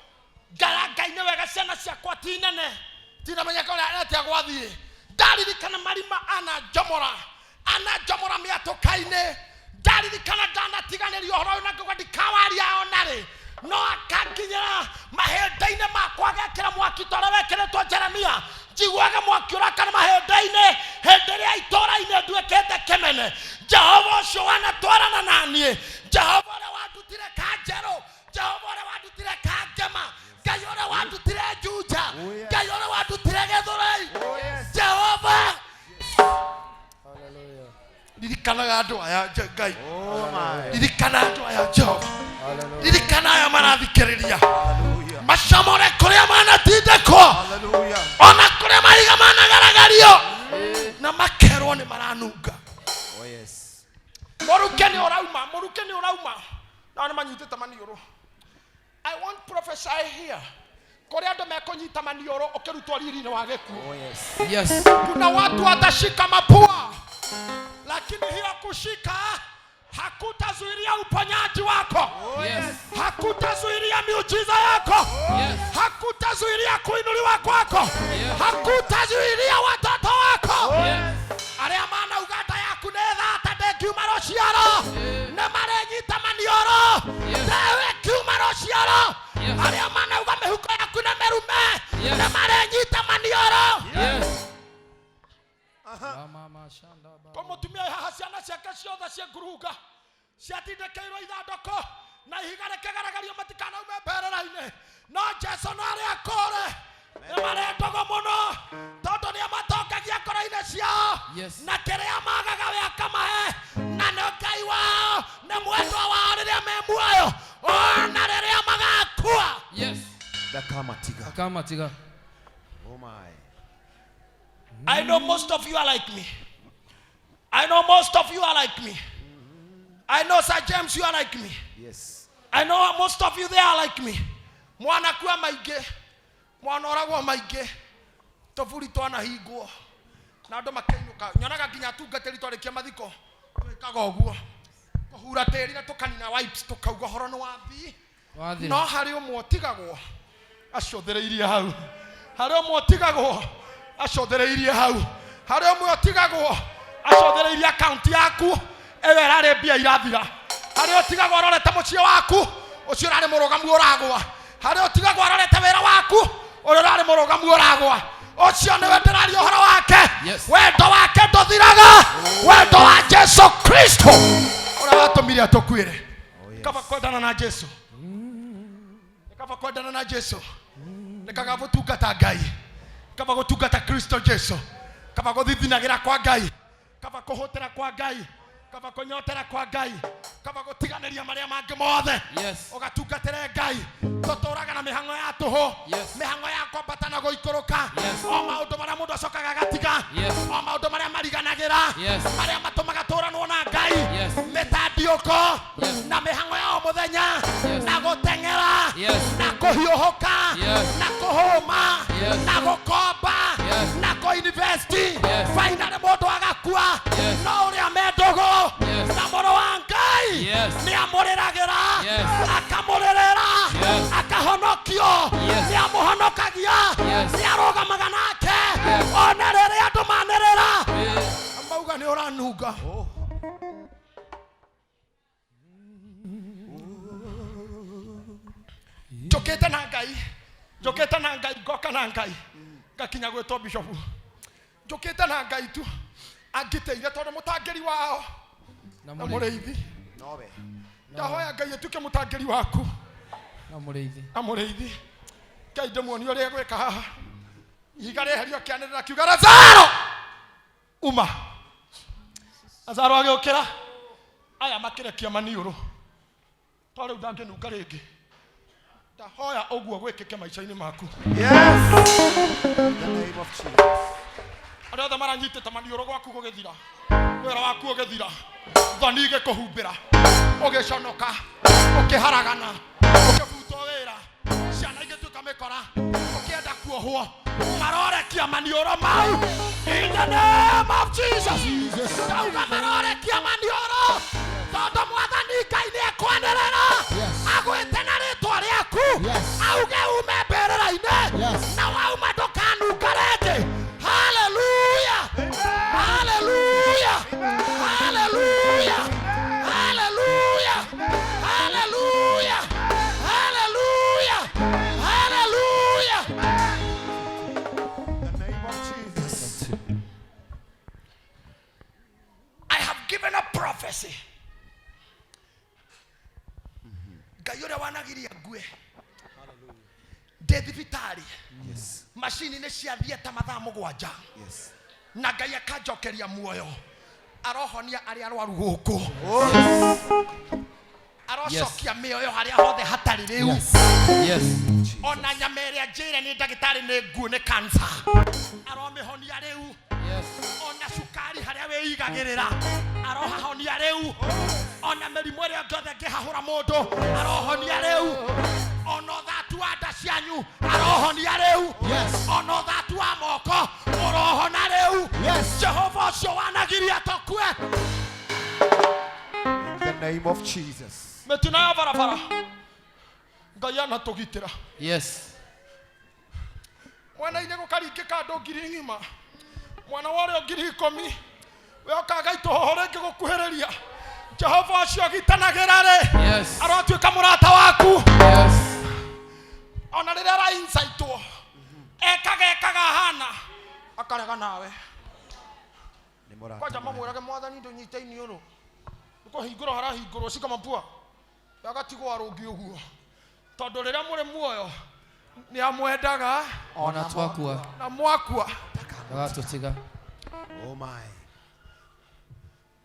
Speaker 1: ngara Ngai nĩ wega ciana ciakwa ti nene, tinamenyeka ũrĩa atĩa gwathiĩ, ndaririkana marima ananjomora ananjomora mĩatũka-inĩ, ndaririkana ndanatiganĩrio ũhoro ũyũ na ngauga ndikawaria ona rĩ, no akanginyĩra mahĩndĩ-inĩ makwa agekĩra mwaki ta ũrĩa wekĩrĩtwo Jeremia, njiguaga mwaki ũrakana mahĩndĩ-inĩ hĩndĩ ĩrĩa itũũra-inĩ nduĩkĩte kĩmene. Jehova ũcio wanatwarana na niĩ, Jehova ũrĩa wandutire Kanjerũ, Jehova ũrĩa wandutire Kangema, Ngai ũrĩa wandutire Juja, Ngai ũrĩa wandutire Gĩthũrai, Jehova. Ririkanaga andũ aya Ngai, ririkana andũ aya Jehova, ririkana aya marathikĩrĩria, macamore kũrĩa manatindĩkwo, ona kũrĩa mahiga managaragario na makerwo nĩ maranunga. Mũruke nĩ ũrauma, mũruke nĩ ũrauma, nao nĩ manyitĩte maniũrũ. I want prophesy here, kũrĩa andũ mekũnyita maniũrũ ũkĩrutwo riri-inĩ wa gĩkuũ.
Speaker 3: Yes.
Speaker 1: Kuna watu watashika mapua, lakini hiyo kushika hakutazuilia uponyaji wako.
Speaker 3: Yes.
Speaker 1: Hakutazuilia miujiza yako.
Speaker 3: Yes.
Speaker 1: Hakutazuilia kuinuliwa kwako.
Speaker 3: Yes.
Speaker 1: Hakutazuilia watoto wako.
Speaker 3: Yes.
Speaker 1: Arĩa mana Uganda yaku nĩ thata ndĩngiuma rũciaro, nĩ marenyita maniũrũ,
Speaker 3: Yes.
Speaker 1: ndewe kiuma rũciaro.
Speaker 3: Yes.
Speaker 1: Arĩa manauga mĩhuko yaku nĩ mĩrume,
Speaker 3: Yes.
Speaker 1: nĩ marenyita maniũrũ.
Speaker 3: Yes.
Speaker 1: Kwa mũtumia wĩ haha ciana ciake ciothe ciĩ ngurunga ciatindĩkĩirwo ithandũkũ na ihiga rĩkĩgaragario matikanaume mbĩrĩra-inĩ, no Jesu no arĩa akũre nĩ marĩ ndogo mũno tondũ nĩ amatongagia ngoro-inĩ ciao.
Speaker 3: Yes.
Speaker 1: Na kĩrĩa magaga we akamahe, na nĩ Ngai wao, nĩ mwendwa wao rĩrĩa me muoyo ona rĩrĩa magakua.
Speaker 3: Yes.
Speaker 4: Ndakamatiga.
Speaker 3: Akamatiga.
Speaker 4: Oh my.
Speaker 1: I know most of you are like me. I know most of you are like me. I know Sir James, you are like me.
Speaker 4: Yes.
Speaker 1: I know most of you there are like me. Mwanakua maingĩ, mwanoragwo maingĩ, tũburi twanahingwo na andũ makĩinũka. Nyonaga nginya atungatĩri twarĩkia mathiko twĩkaga ũguo, kũhura tĩri na tũkanina wipes tũkauga ũhoro nĩ wathi.
Speaker 5: Wathira.
Speaker 1: No harĩ ũmwe ũtigagwo acũthĩrĩirie hau, harĩ ũmwe ũtigagwo acũthĩrĩirie hau, harĩ ũmwe ũtigagwo acũthĩrĩirie akaunti yaku ĩyo ĩrarĩ mbia irathira, harĩ ũtigagwo arorete mũciĩ waku ũcio ũrarĩ mũrũgamu ũragwa, harĩ ũtigagwo arorete wĩra waku ũrĩa ũrarĩ mũrũgamu ũragwa. Ũcio nĩwe ndĩraria ũhoro wake.
Speaker 5: Yes.
Speaker 1: Wendo wake ndũthiraga, wendo wa Jesu Kristo ũrĩa watũmire atũkuĩre. Kaba kwendana na Jesu, kaba kwendana na Jesu, nĩ kaba gũtungata Ngai, kaba gũtungata Kristo Jesu, kaba gũthithinagĩra kwa Ngai, kaba kũhũtĩra kwa Ngai, kaba kũnyotera kwa Ngai, kaba gũtiganĩria marĩa mangĩ mothe.
Speaker 5: Yes.
Speaker 1: Ũgatungatĩre Ngai. Tũtũraga na mĩhang'o ya tũhũ.
Speaker 5: Yes.
Speaker 1: Mĩhang'o ya kwambata na gũikũrũka.
Speaker 5: Yes.
Speaker 1: O maũndũ marĩa mũndũ acokaga agatiga.
Speaker 5: Yes.
Speaker 1: O maũndũ marĩa mariganagĩra.
Speaker 5: Yes.
Speaker 1: Marĩa matũmaga tũranwo na Ngai.
Speaker 5: Yes.
Speaker 1: Mĩtandiũko.
Speaker 5: Yes.
Speaker 1: Na mĩhang'o ya o mũthenya.
Speaker 5: Yes.
Speaker 1: Na gũteng'era.
Speaker 5: Yes.
Speaker 1: Na kũhiũhũka.
Speaker 5: Yes.
Speaker 1: Na kũhũma.
Speaker 5: Yes.
Speaker 1: Na gũkomba.
Speaker 5: Yes.
Speaker 1: Na kũinvest.
Speaker 5: Yes.
Speaker 1: Finally mũndũ agakua.
Speaker 5: Yes.
Speaker 1: No ũrĩa me ndũgũ.
Speaker 5: Yes.
Speaker 1: Na mũrũ wa Ngai.
Speaker 5: Yes.
Speaker 1: Nĩ amũrĩragĩra.
Speaker 5: Yes.
Speaker 1: Akamũrĩrĩra.
Speaker 5: Yes.
Speaker 1: Akahonokio.
Speaker 5: Yes.
Speaker 1: Nĩ amũhonokagia.
Speaker 5: Yes.
Speaker 1: Nĩ arũgamaga nake.
Speaker 5: Yes.
Speaker 1: Ona rĩrĩa andũ manĩrĩra.
Speaker 5: Eh,
Speaker 1: Mauga nĩ ũranunga. Njũkĩte na Ngai, njũkĩte na Ngai, ngoka na Ngai, ngakinya gwĩtwo bishopu. Njũkĩte na Ngai tu angitĩire tondũ mũtangĩri wao
Speaker 5: na
Speaker 1: na
Speaker 5: mũrĩithi.
Speaker 1: mũrĩithi.
Speaker 4: Nowe.
Speaker 1: Ndahoya Ngai atuĩke mũtangĩri waku
Speaker 5: Na mũrĩithi.
Speaker 1: na mũrĩithi. Ngai ndĩmuonie ũrĩa egwĩka haha. Ihiga rĩeherio kĩanĩrĩra kiuga Lazaro uma. Lazaro agĩũkĩra, aya makĩrekia maniũrũ to rĩu ndangĩnunga rĩngĩ. Ndahoya ũguo gwĩkĩke maica-inĩ maku.
Speaker 4: Yes. In the name of Jesus.
Speaker 1: Arĩa othe maranyitĩte maniũrũ gwaku gũgĩthira, wĩra waku ũgĩthira, thoni igĩkũhumbĩra, ũgĩconoka, ũkĩharagana, ũkĩbutwo wĩra, ciana igĩtuĩka mĩkora, ũkĩenda kuohwo, marorekia maniũrũ mau in the name of Jesus. Ndauga marorekia maniũrũ tondũ mwathani Ngai nĩ ekwanĩrĩra.
Speaker 2: Yes.
Speaker 1: Agwĩte na rĩtwa rĩaku.
Speaker 2: Yes.
Speaker 1: Auge ume mbĩrĩra-inĩ.
Speaker 2: Yes.
Speaker 1: Na wauma ndũkanunga rĩngĩ. Hallelujah. Hallelujah. Hallelujah. Hallelujah. Hallelujah. Hallelujah. Hallelujah.
Speaker 4: In the name of Jesus.
Speaker 1: I have given a prophecy. Ngai ũrĩa wanagiria ngue ndĩ thibitarĩ.
Speaker 4: Yes.
Speaker 1: Macini nĩ ciathiĩ ta mathaa 7.
Speaker 4: Yes.
Speaker 1: Na Ngai akanjokeria muoyo, arohonia arĩa arwaru gũkũ.
Speaker 4: Oh, yes.
Speaker 1: Arocokia mĩoyo harĩa hothe hatarĩ rĩu.
Speaker 5: Yes.
Speaker 1: Ona nyama ĩrĩa njĩre nĩ ndagĩtarĩ nĩ nguũ nĩ cancer, aromĩhonia rĩu.
Speaker 5: Yes.
Speaker 1: Ona cukari harĩa wĩigagĩrĩra arohahonia rĩu. Ona mĩrimũ ĩrĩa yothe ĩngĩhahũra mũndũ arohonia rĩu. Ona ũthatu wa nda cianyu arohonia rĩu.
Speaker 2: Yes.
Speaker 1: Ona ũthatu wa moko ũrohona rĩu.
Speaker 2: Yes.
Speaker 1: Jehova ũcio wanagiria tũkue.
Speaker 4: In the name of Jesus.
Speaker 1: Mĩtino ya barabara Ngai anatũgitĩra.
Speaker 5: Yes.
Speaker 1: Mwena-inĩ gũkaringĩka andũ ngiri ng'ima, mwena wa ũrĩo 10,000, weokaga itũhoho rĩngĩ gũkuhĩrĩria. Jehova ũcio ũgitanagĩra rĩ,
Speaker 5: Yes.
Speaker 1: arotuĩka mũrata waku.
Speaker 5: Yes.
Speaker 1: Ona rĩrĩa arainsaitwo ekaga ekaga hana akarega nawe.
Speaker 4: Nĩ mũrata
Speaker 1: Kwanja
Speaker 4: mwega.
Speaker 1: mamwĩrage mwathani ndũnyite iniũrũ nĩkũhingũrwo harahingũrwo cika mapua agatigwo arũngi ũguo tondũ rĩrĩa mũrĩ muoyo nĩ amwendaga.
Speaker 5: Ona twakua.
Speaker 1: Na mwakua
Speaker 5: Ndagatũtiga.
Speaker 4: Oh my.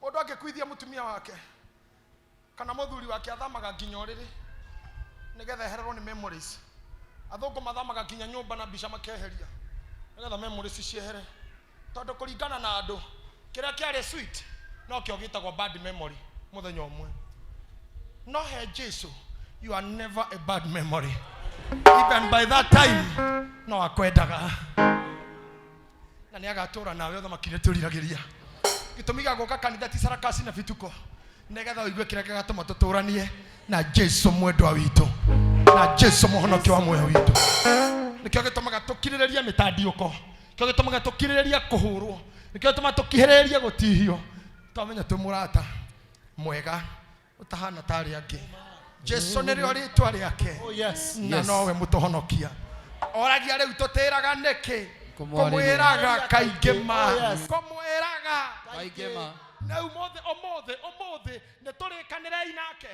Speaker 1: Mũndũ angĩkuithia mũtumia wake kana mũthuri wake athamaga nginya ũrĩrĩ nĩgetha ehererwo nĩ memories. Athũngũ mathamaga nginya nyũmba na mbica makeheria nĩgetha memories ciehere, tondũ kũringana na andũ kĩrĩa kĩarĩ sweet no kĩo gĩtagwo bad memory mũthenya ũmwe. No he Jesu You are never a bad memory. Even by that time no akwendaga na nä agatå ra nawe å thamaki nä tå riragä ria gä tå mi gä gå ka kanitha ti sarakasi na bituko nä getha å igue kä rä a gä gatå ma tå tå ranie na Jesu mwendwa witå na Jesu mũhonokia wa muoyo witå nä kä o gä tå maga tå kirä rä rie mä tandiå ko kä o gä tå maga tå kirä rä rie kå hå rwo nä kä o gä tå maga tå kihä rä rie gå tihio twamenya twä må rata mwega å tahana tarä angä Jesu nä rä o rä twa rä ake
Speaker 2: Oh, yes.
Speaker 1: na
Speaker 5: Yes.
Speaker 1: nowe mũtũhonokia oragia rĩu tũtĩraga nĩkĩ
Speaker 5: Kũmwarĩria.
Speaker 1: kũmwĩraga kaingĩ ma
Speaker 2: Oh, yes.
Speaker 1: kũmwĩraga
Speaker 5: Kaingĩ ma.
Speaker 1: na ũmũthĩ ũmũthĩ ũmũthĩ nĩ tũrĩkanĩrei nake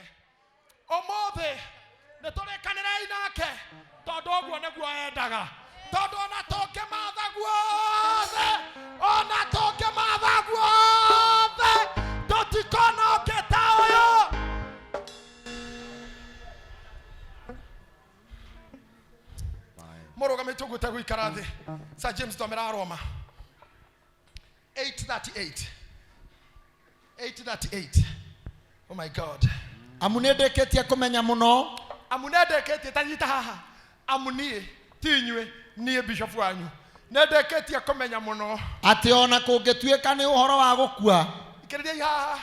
Speaker 1: ũmũthĩ nĩ tũrĩkanĩrei nake tondũ ũguo nĩguo endaga tondũ ona tũngĩmatha guothe ona tũngĩmatha guothe tũtikona ũngĩ ta ũyũ. Mũrũgamĩte ũguo ũtegũikara thĩ. Sir James thomera Roma 8:38. 8:38. Oh my God.
Speaker 2: Amu nä ndä kä tie kå menya må no
Speaker 1: Amu nĩndĩkĩtie ta nyita haha amu niĩ ti inyuĩ niĩ bishop wanyu nĩndĩkĩtie kũmenya mũno
Speaker 2: atä ona kå ngä tuä ka nä å horo wa gå kua
Speaker 1: ikĩrĩriai haha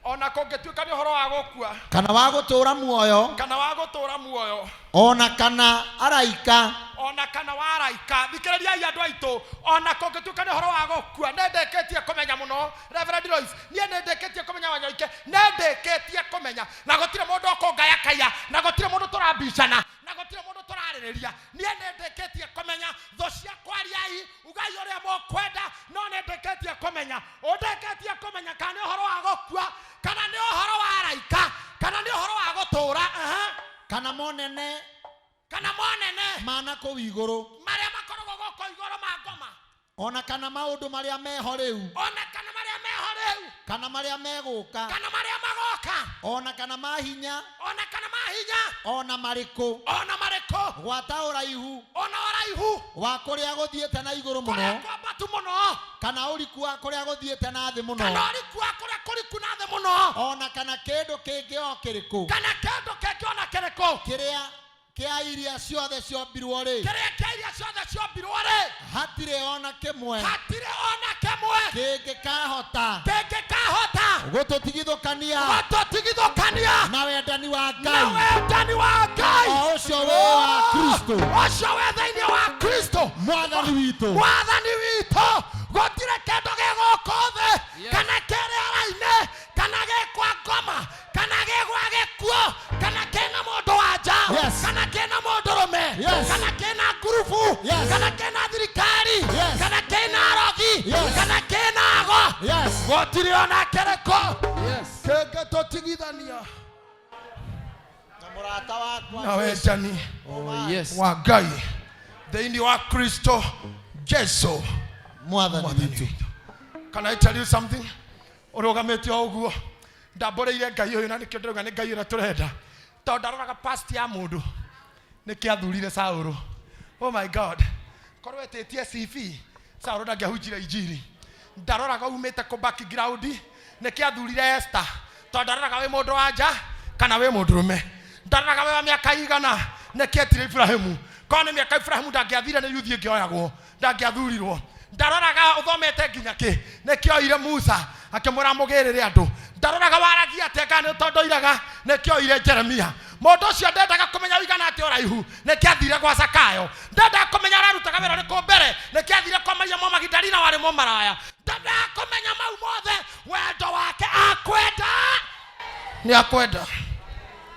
Speaker 1: ona kũngĩtuĩka nĩ ũhoro wa gũkua
Speaker 2: kana wa gå tå ra muoyo
Speaker 1: kana wa gũtũũra muoyo
Speaker 2: ona kana araika
Speaker 1: ona kana wa araika thikĩrĩriai andũ aitũ ona kũngĩtuĩka nĩ ũhoro wa gũkua nĩndĩkĩtie kũmenya mũno Reverend Lois niĩ nĩndĩkĩtie kũmenya Wanyoike nĩndĩkĩtie kũmenya na gũtirĩ mũndũ ũkũngayakaya na gũtirĩ mũndũ tũrambicana na gũtirĩ mũndũ tũrarĩrĩria niĩ nĩndĩkĩtie kũmenya thũ ciakwa ariai ugai ũrĩa mũkwenda no nĩndĩkĩtie kũmenya ũndĩkĩtie kũmenya kana nĩ ũhoro wa gũkua kana nĩ ũhoro wa araika kana nĩ ũhoro wa gũtũũra aha.
Speaker 2: Kana monene
Speaker 1: kana monene
Speaker 2: mana kå u igå rå
Speaker 1: marĩa makoragwo gũkũ igũrũ ma ngoma
Speaker 2: ona kana maå ndå marä a meho rä u
Speaker 1: ona kana marĩa meho rĩu
Speaker 2: kana marä a megå ka
Speaker 1: kana marĩa magoka
Speaker 2: ona kana mahinya
Speaker 1: ona kana mahinya
Speaker 2: ona marä kå
Speaker 1: ona marĩkũ
Speaker 2: gwata å raihu
Speaker 1: ona ũraihu
Speaker 2: wa kå rä a gå thiä te na igå rå må
Speaker 1: kũrĩa
Speaker 2: no
Speaker 1: kwambatu mũno
Speaker 2: kana å riku wa kå rä a gå thiä te na thä må
Speaker 1: kana
Speaker 2: no
Speaker 1: ũriku wa kũrĩa kũriku na thĩ mũno
Speaker 2: ona kana kä ndå kä ngä o kä rä kå
Speaker 1: kana kĩndũ kĩngĩ ona kĩrĩkũ
Speaker 2: kä rä a kä a iria ciothe ciombirwo rä
Speaker 1: kĩrĩa kĩa iria ciothe ciombirwo rĩ
Speaker 2: hatirä ona kä mwe
Speaker 1: hatirĩ ona kĩmwe
Speaker 2: kä ngä kahota
Speaker 1: kĩngĩkahota
Speaker 2: gå tå tigithå kania
Speaker 1: gũtũtigithũkania
Speaker 2: na wendani wa
Speaker 1: na
Speaker 2: Ngai
Speaker 1: wendani wa Ngai
Speaker 2: o å cio wä wa Kristo
Speaker 1: ũcio wĩ thĩinĩ wa Kristo
Speaker 2: mwathani witå
Speaker 1: mwathani witũ gũtirĩ kĩndũ gĩ gũkũ thĩ
Speaker 5: Yes.
Speaker 1: kana kĩ rĩera-inĩ kana gĩ kwa ngoma kana gĩ gwa gĩkuũ kana kĩna mũndũ wa nja
Speaker 2: Yes.
Speaker 1: kana kĩna mũndũrũme
Speaker 2: Yes.
Speaker 1: kana kĩna ngurubu
Speaker 2: Yes.
Speaker 1: kana kĩna thirikari
Speaker 2: Yes.
Speaker 1: kana kĩna arogi
Speaker 2: Yes.
Speaker 1: kana kĩna ago
Speaker 2: Yes.
Speaker 1: gũtirĩ ona kĩrĩkũ
Speaker 5: Yes.
Speaker 1: kĩngĩtũtigithania
Speaker 2: Na mũrata wakwa
Speaker 1: na wendani
Speaker 5: Oh, yes.
Speaker 1: wa Ngai thĩinĩ wa Kristo Jesu
Speaker 2: mwathani
Speaker 1: mwathani
Speaker 2: witũ
Speaker 1: witũ. Can I tell you something? Ũrũgamĩte o ũguo ndambũrĩire Ngai ũyũ na nĩkĩo ndĩrauga nĩ Ngai ũrĩa tũrenda tondũ ndaroraga past ya mũndũ nĩkĩo athurire Saũlũ. Oh my God, korwo etĩtie CV Saũlũ ndangĩahunjire injiri. Ndaroraga umĩte kũ background nĩkĩo athurire Esther tondũ ndaroraga wĩ mũndũ wa nja kana wĩ mũndũrũme. Ndaroraga wĩ wa mĩaka igana nĩkĩo etire Ibrahimu. Korwo nĩ mĩaka Ibrahimu ndangĩathire nĩ yuthi ĩngĩoyagwo ndangĩathurirwo. Ndaroraga ũthomete nginya kĩ nĩkĩo oire Musa akĩmwĩra mũgĩrĩre andũ. Ndaroraga waragia atĩa kana nĩ tondũ oiraga nĩkĩo oire Jeremia. Mũndũ ũcio ndendaga kũmenya ũigana atĩa ũraihu nĩkĩo athire gwa Zakayo. Ndendaga kũmenya ũrarutaga wĩra ũrĩkũ mbere nĩkĩo athire kwa Maria Mũmagidalina warĩ mũmaraya. Ndendaga kũmenya mau mothe wendo wake akwenda nĩ akwenda.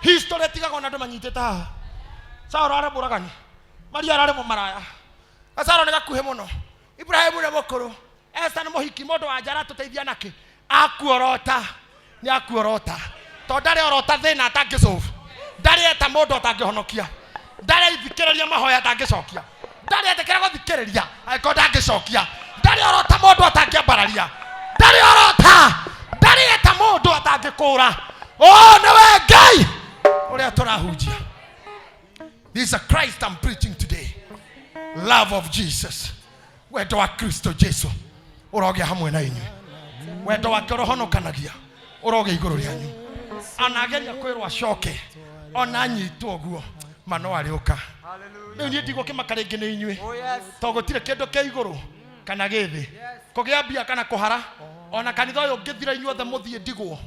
Speaker 1: History tigagwo na andũ manyitĩte haha. Saũlũ arĩ mũragani Maria ararĩ mũmaraya Saũlũ nĩ gakuhĩ mũno Ibrahimu nĩ mũkũrũ Esther nĩ mũhiki mũndũ wa nja aratũteithia nakĩ akuorota nĩ akuorota tondũ ndarĩ orota thĩna atangĩsolve ndarĩ eta mũndũ atangĩhonokia ndarĩ ithikĩrĩria mahoya atangĩcokia ndarĩ etĩkĩra gũthikĩrĩria angĩkorwo ndangĩcokia ndarĩ orota mũndũ atangĩambararia ndarĩ orota ndarĩ eta mũndũ atangĩkũra oh nĩwe Ngai ũrĩa tũrahunjia. This is a Christ I'm preaching today. Love of Jesus. Wendo wa Kristo Jesu ũrogĩa hamwe na inyuĩ. Wendo wake ũrohonokanagia ũrogĩa igũrũ rĩanyu. Anageria kwĩrwo acoke Ona nyitwo ũguo ma no arĩũka. Rĩu niĩ ndigũkĩmaka rĩngĩ nĩ inyuĩ to gũtirĩ kĩndũ kĩa igũrũ kana gĩ thĩ kũgĩa mbia kana kũhara ona kanitha ũyũ ũngĩthira inyuothe mũthiĩ ndigwo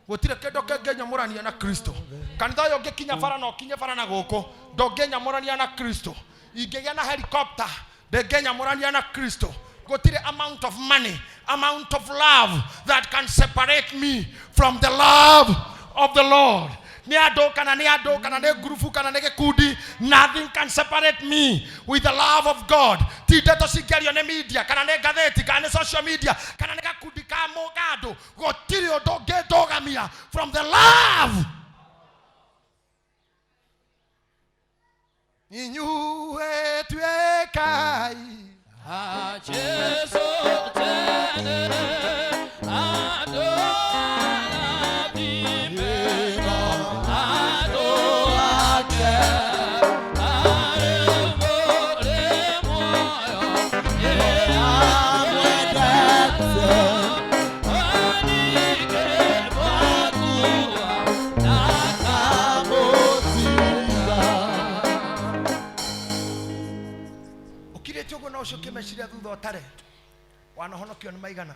Speaker 1: gũtirĩ kĩndũ kĩngĩnyamũrania na kristo. Kanitha ũyũ ũngĩkinya bara na ũkinye bara na gũkũ ndũngĩnyamũrania na kristo. Ingĩgĩa na helicopter ndĩngĩnyamũrania na kristo. Gũtirĩ amount of money, amount of love that can separate me from the love of the Lord. Nĩ andũ kana nĩ andũ kana nĩ ngurubu kana nĩ gĩkundi, nothing can separate me with the love of God. Ti ndeto cingĩario nĩ media kana nĩ ngathĩti kana nĩ social media kana nĩ gakundi ka ka andũ, gũtirĩ ũndũ ũngĩndũgamia from the love. Inyuĩ tuĩkai
Speaker 5: Jesu tene andũ arathime andũ ake arĩ mũrĩ muoyo nĩamwendete onike mwakua na akamũtiga.
Speaker 1: Ũkirĩte ũguo no ũcokie meciria thutha ũtare wanahonokio nĩ maigana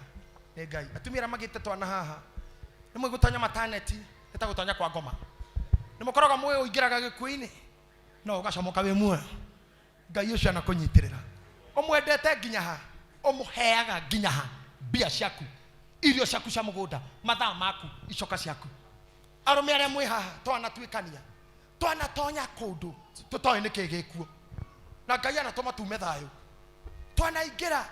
Speaker 1: nĩ Ngai. Atumia arĩa magĩte twana haha nĩ mũĩ gũtonya mataneti nĩ ta gũtonya kwa ngoma, nĩ mũkoragwo mũĩ ũingĩraga gĩkuũ-inĩ no ũgacomoka wĩ muoyo. Ngai ũcio anakũnyitĩrĩra, ũmwendete nginya ha, ũmũheaga nginya ha, mbia ciaku, irio ciaku cia mũgũnda, mathaa maku, icoka ciaku. Arũme arĩa mwĩ haha twanatuĩkania twanatonya kũndũ tũtoĩ nĩkĩ gĩkuo na Ngai anatũma tume thayũ. Twanaingĩra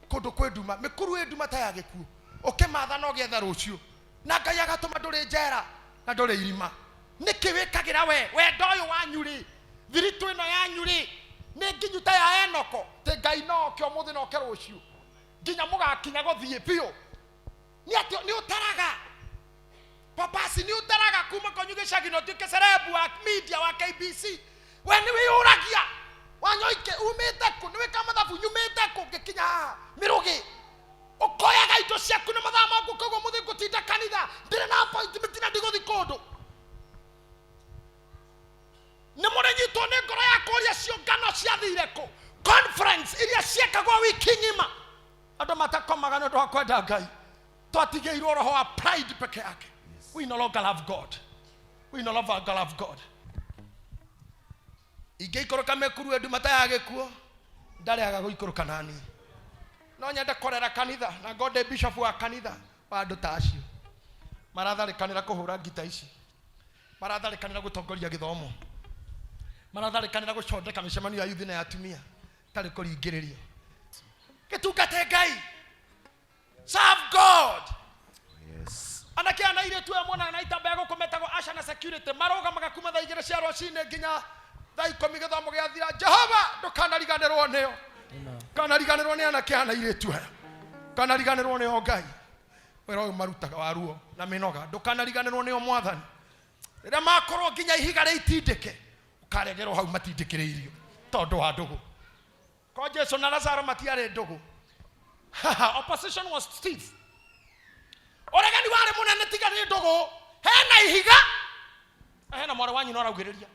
Speaker 1: kũndũ kwĩ nduma, mĩkuru ĩ nduma ta ya gĩkuũ, ũkĩmatha na ũgĩetha rũciũ, na Ngai agatũma ndũrĩ njera na ndũrĩ irima. Nĩkĩ wĩkagĩra we wendo ũyũ wanyu rĩ, thiritũ ĩno yanyu rĩ nĩ nginyu ta ya Enoko, tĩ Ngai no oke ũmũthĩ na oke rũciũ nginya mũgakinya gũthiĩ biũ. Nĩ atĩ nĩ ũtaraga papasi, nĩ ũtaraga kuma kwanyu gĩcagi na ũtuĩke cerebu wa media wa KBC. We nĩ wĩyũragia wanyoike umĩte kũ, nĩ wĩka mathabu nyumĩte kũ ngĩkinya haha mĩrũgĩ. Ũkoyaga indo ciaku na mathaa maku, koguo mũthĩ ngũtinda kanitha ndĩrĩ na appointment na ndigũthi kũndũ. Nĩ mũrĩnyitwo nĩ ngoro ya kũũria ciũngano ciathire kũ, conference iria ciekagwo wiki ng'ima andũ matakomaga nĩ ũndũ wa kwenda Ngai. Twatigĩirwo roho wa pride peke yake. We no longer love God, we no longer love God. Ingĩikũrũka mĩkuru nduma ta ya gĩkuũ ndarĩaga gũikũrũka nani. No nyende kũrera kanitha na ngorwo ndĩ bishop wa kanitha wa andũ ta acio maratharĩkanĩra kũhũra ngita ici, maratharĩkanĩra gũtongoria gĩthomo, maratharĩkanĩra gũcondeka mĩcemanio ya yuthi na ya atumia tarĩ kũringĩrĩrio. Gĩtungate Ngai, serve God.
Speaker 4: Yes.
Speaker 1: Anake ana airĩtu aya monaga na itambaya gũkũ metagwo asha na security marũgamaga kuma thaa 2 cia rũcinĩ nginya thaa 10 gĩthomo gĩathira. Jehova ndũkanariganĩrwo nĩo, kanariganĩrwo nĩ anake ana airĩtu aya, kanariganĩrwo nĩo Ngai. Wĩra ũyũ marutaga wa ruo na mĩnoga, ndũkanariganĩrwo nĩo Mwathani. Rĩrĩa makorwo nginya ihiga rĩitindĩke, ũkaregerwo hau matindĩkĩrĩirio tondũ wa ndũgũ. Ko Jesu na Lazaro matiarĩ ndũgũ. Opposition was stiff. Ũregani warĩ mũnene tiga nĩ ndũgũ. Hena ihiga na hena mwarĩ wa nyina ũraugĩrĩria.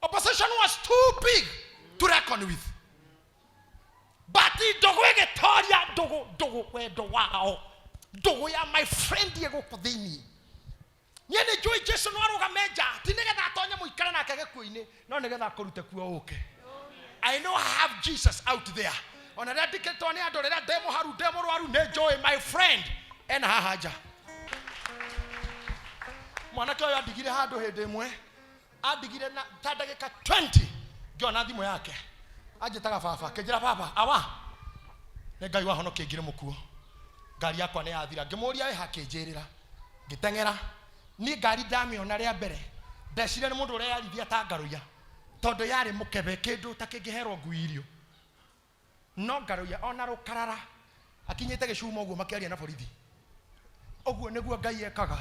Speaker 1: Opposition was too big to reckon with. But ndũgũ ĩgĩtoria ndũgũ, ndũgũ wendo wao, ndũgũ ya my friend ĩ gũkũ thĩinĩ. Niĩ nĩ njũĩ Jesu no arũgame nja, ti nĩgetha atonye mũikare nake gĩkuũ-inĩ, no nĩgetha akũrute kuo ũke. I know I have Jesus out there. Ona rĩrĩa ndikĩtwo nĩ andũ, rĩrĩa ndĩ mũharu, ndĩ mũrwaru, nĩ njũĩ my friend ena haha nja. Mwanake ũyũ andigire handũ hĩndĩ ĩmwe, andigire na ta ndagĩka 20 ngĩona thimũ yake, anjĩtaga baba, akĩnjĩra baba awa nĩ Ngai wahonokia ngire mũkuo, ngari yakwa nĩ yathira. Ngĩmũria ĩha, akĩnjĩrĩra, ngĩteng'era. Niĩ ngari ndamĩona rĩa mbere ndeciria nĩ mũndũ ũrĩa yarithia ta ngarũiya, tondũ yarĩ mũkebe kĩndũ ta kĩngĩherwo ngui irio. No ngarũiya ona rũkarara akinyĩte gĩcuma ũguo makĩaria na borithi. Ũguo nĩguo Ngai ekaga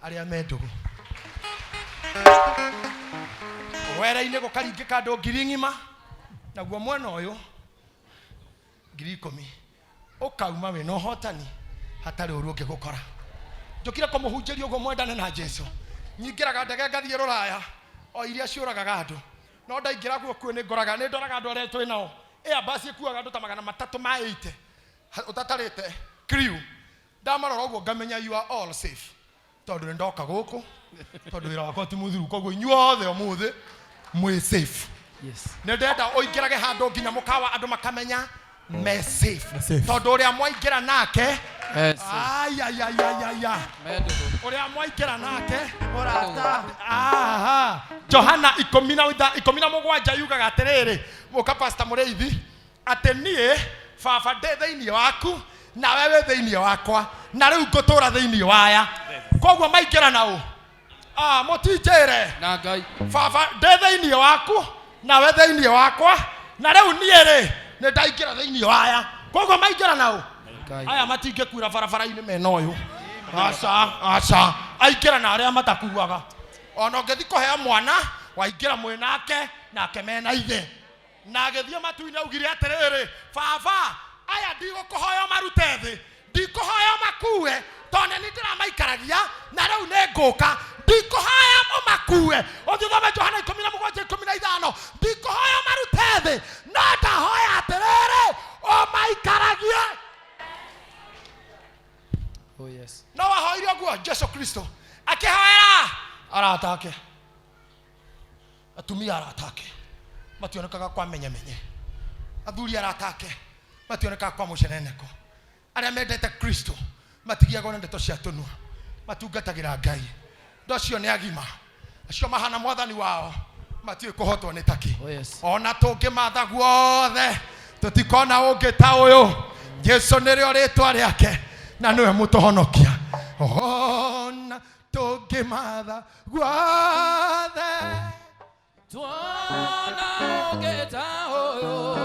Speaker 1: arĩa me ndũgũ. Wera-inĩ gũkaringĩka andũ ngiri ng'ima, naguo mwena ũyũ 10,000, ũkauma wĩna ũhotani hatarĩ ũru ũngĩgũkora. Njũkire kũmũhunjĩria ũguo mwendane na Jesu. Nyingĩraga ndege ngathiĩ rũraya o iria ciũragaga andũ, no ndaingĩra guo kuo nĩ ngoraga nĩ ndoraga andũ arĩa twĩ nao. Airbus ĩkuaga andũ ta 380 ũtatarĩte crew. Ndamarora ũguo ngamenya you are all safe, tondũ nĩ ndoka gũkũ tondũ wĩra wakwa ti mũthiru, koguo inyuothe ũmũthĩ mwĩ safe.
Speaker 5: Yes.
Speaker 1: Nĩ ndenda ũingĩrage handũ nginya mũkawa andũ makamenya me safe,
Speaker 2: safe.
Speaker 1: Tondũ ũrĩa mwaingĩra nake,
Speaker 5: Yes.
Speaker 1: ayayayaya,
Speaker 5: Mendũgũ.
Speaker 1: ũrĩa mwaingĩra nake.
Speaker 5: Mũrata.
Speaker 1: Aha. Johana 17 yugaga atĩrĩrĩ, mũka Pastor Mũrĩithi, atĩ niĩ baba ndĩ thĩinĩ waku nawe wĩ thĩinĩ wakwa na rĩu ngũtũra thĩinĩ waya. Koguo maingĩra na ũ? Ah, mũtinjĩre.
Speaker 5: Na Ngai.
Speaker 1: Baba ndĩ thĩinĩ waku nawe thĩinĩ wakwa na rĩu niĩ rĩ nĩ ndaingĩra thĩinĩ waya. Koguo maingĩra na ũ?
Speaker 5: Ngai.
Speaker 1: Aya matingĩkuira barabara-inĩ mena ũyũ, aca aca, aingĩra na arĩa matakuaga. Ona ũngĩthi kũheo mwana waingĩra mwĩ nake nake mena ithe. Na agĩthiĩ matu-inĩ augire atĩrĩrĩ, baba aya ndigũkũhoya marute thĩ, ndikũhoya makue tondũ nĩ ndĩramaikaragia na rĩu nĩ ngũka, ndikũhoya ũmakue. Ũthiĩ ũthome Johana 17:15. Ndikũhoya marute thĩ, no ndahoya atĩrĩrĩ, ũmaikaragie.
Speaker 5: Oh yes.
Speaker 1: No wahoire ũguo Jesu Kristo akĩhoera arata ake, atumia arata ake mationekaga kwa menyemenye, athuri arata ake mationekaga kwa mũceneneko. Arĩa mendete Kristo matigiagwo na ndeto cia tũnua, matungatagĩra Ngai. Ndo acio nĩ agima, acio mahana mwathani wao matiũĩ kũhotwo nĩ taki.
Speaker 5: Oh yes.
Speaker 1: Ona tũngĩmatha guothe tũtikona ũngĩ ta ũyũ. Jesu nĩrĩo rĩtwa rĩake na nĩwe mũtũhonokia. Ona tũngĩmatha guothe
Speaker 5: Tuona ũngĩ ta ũyũ.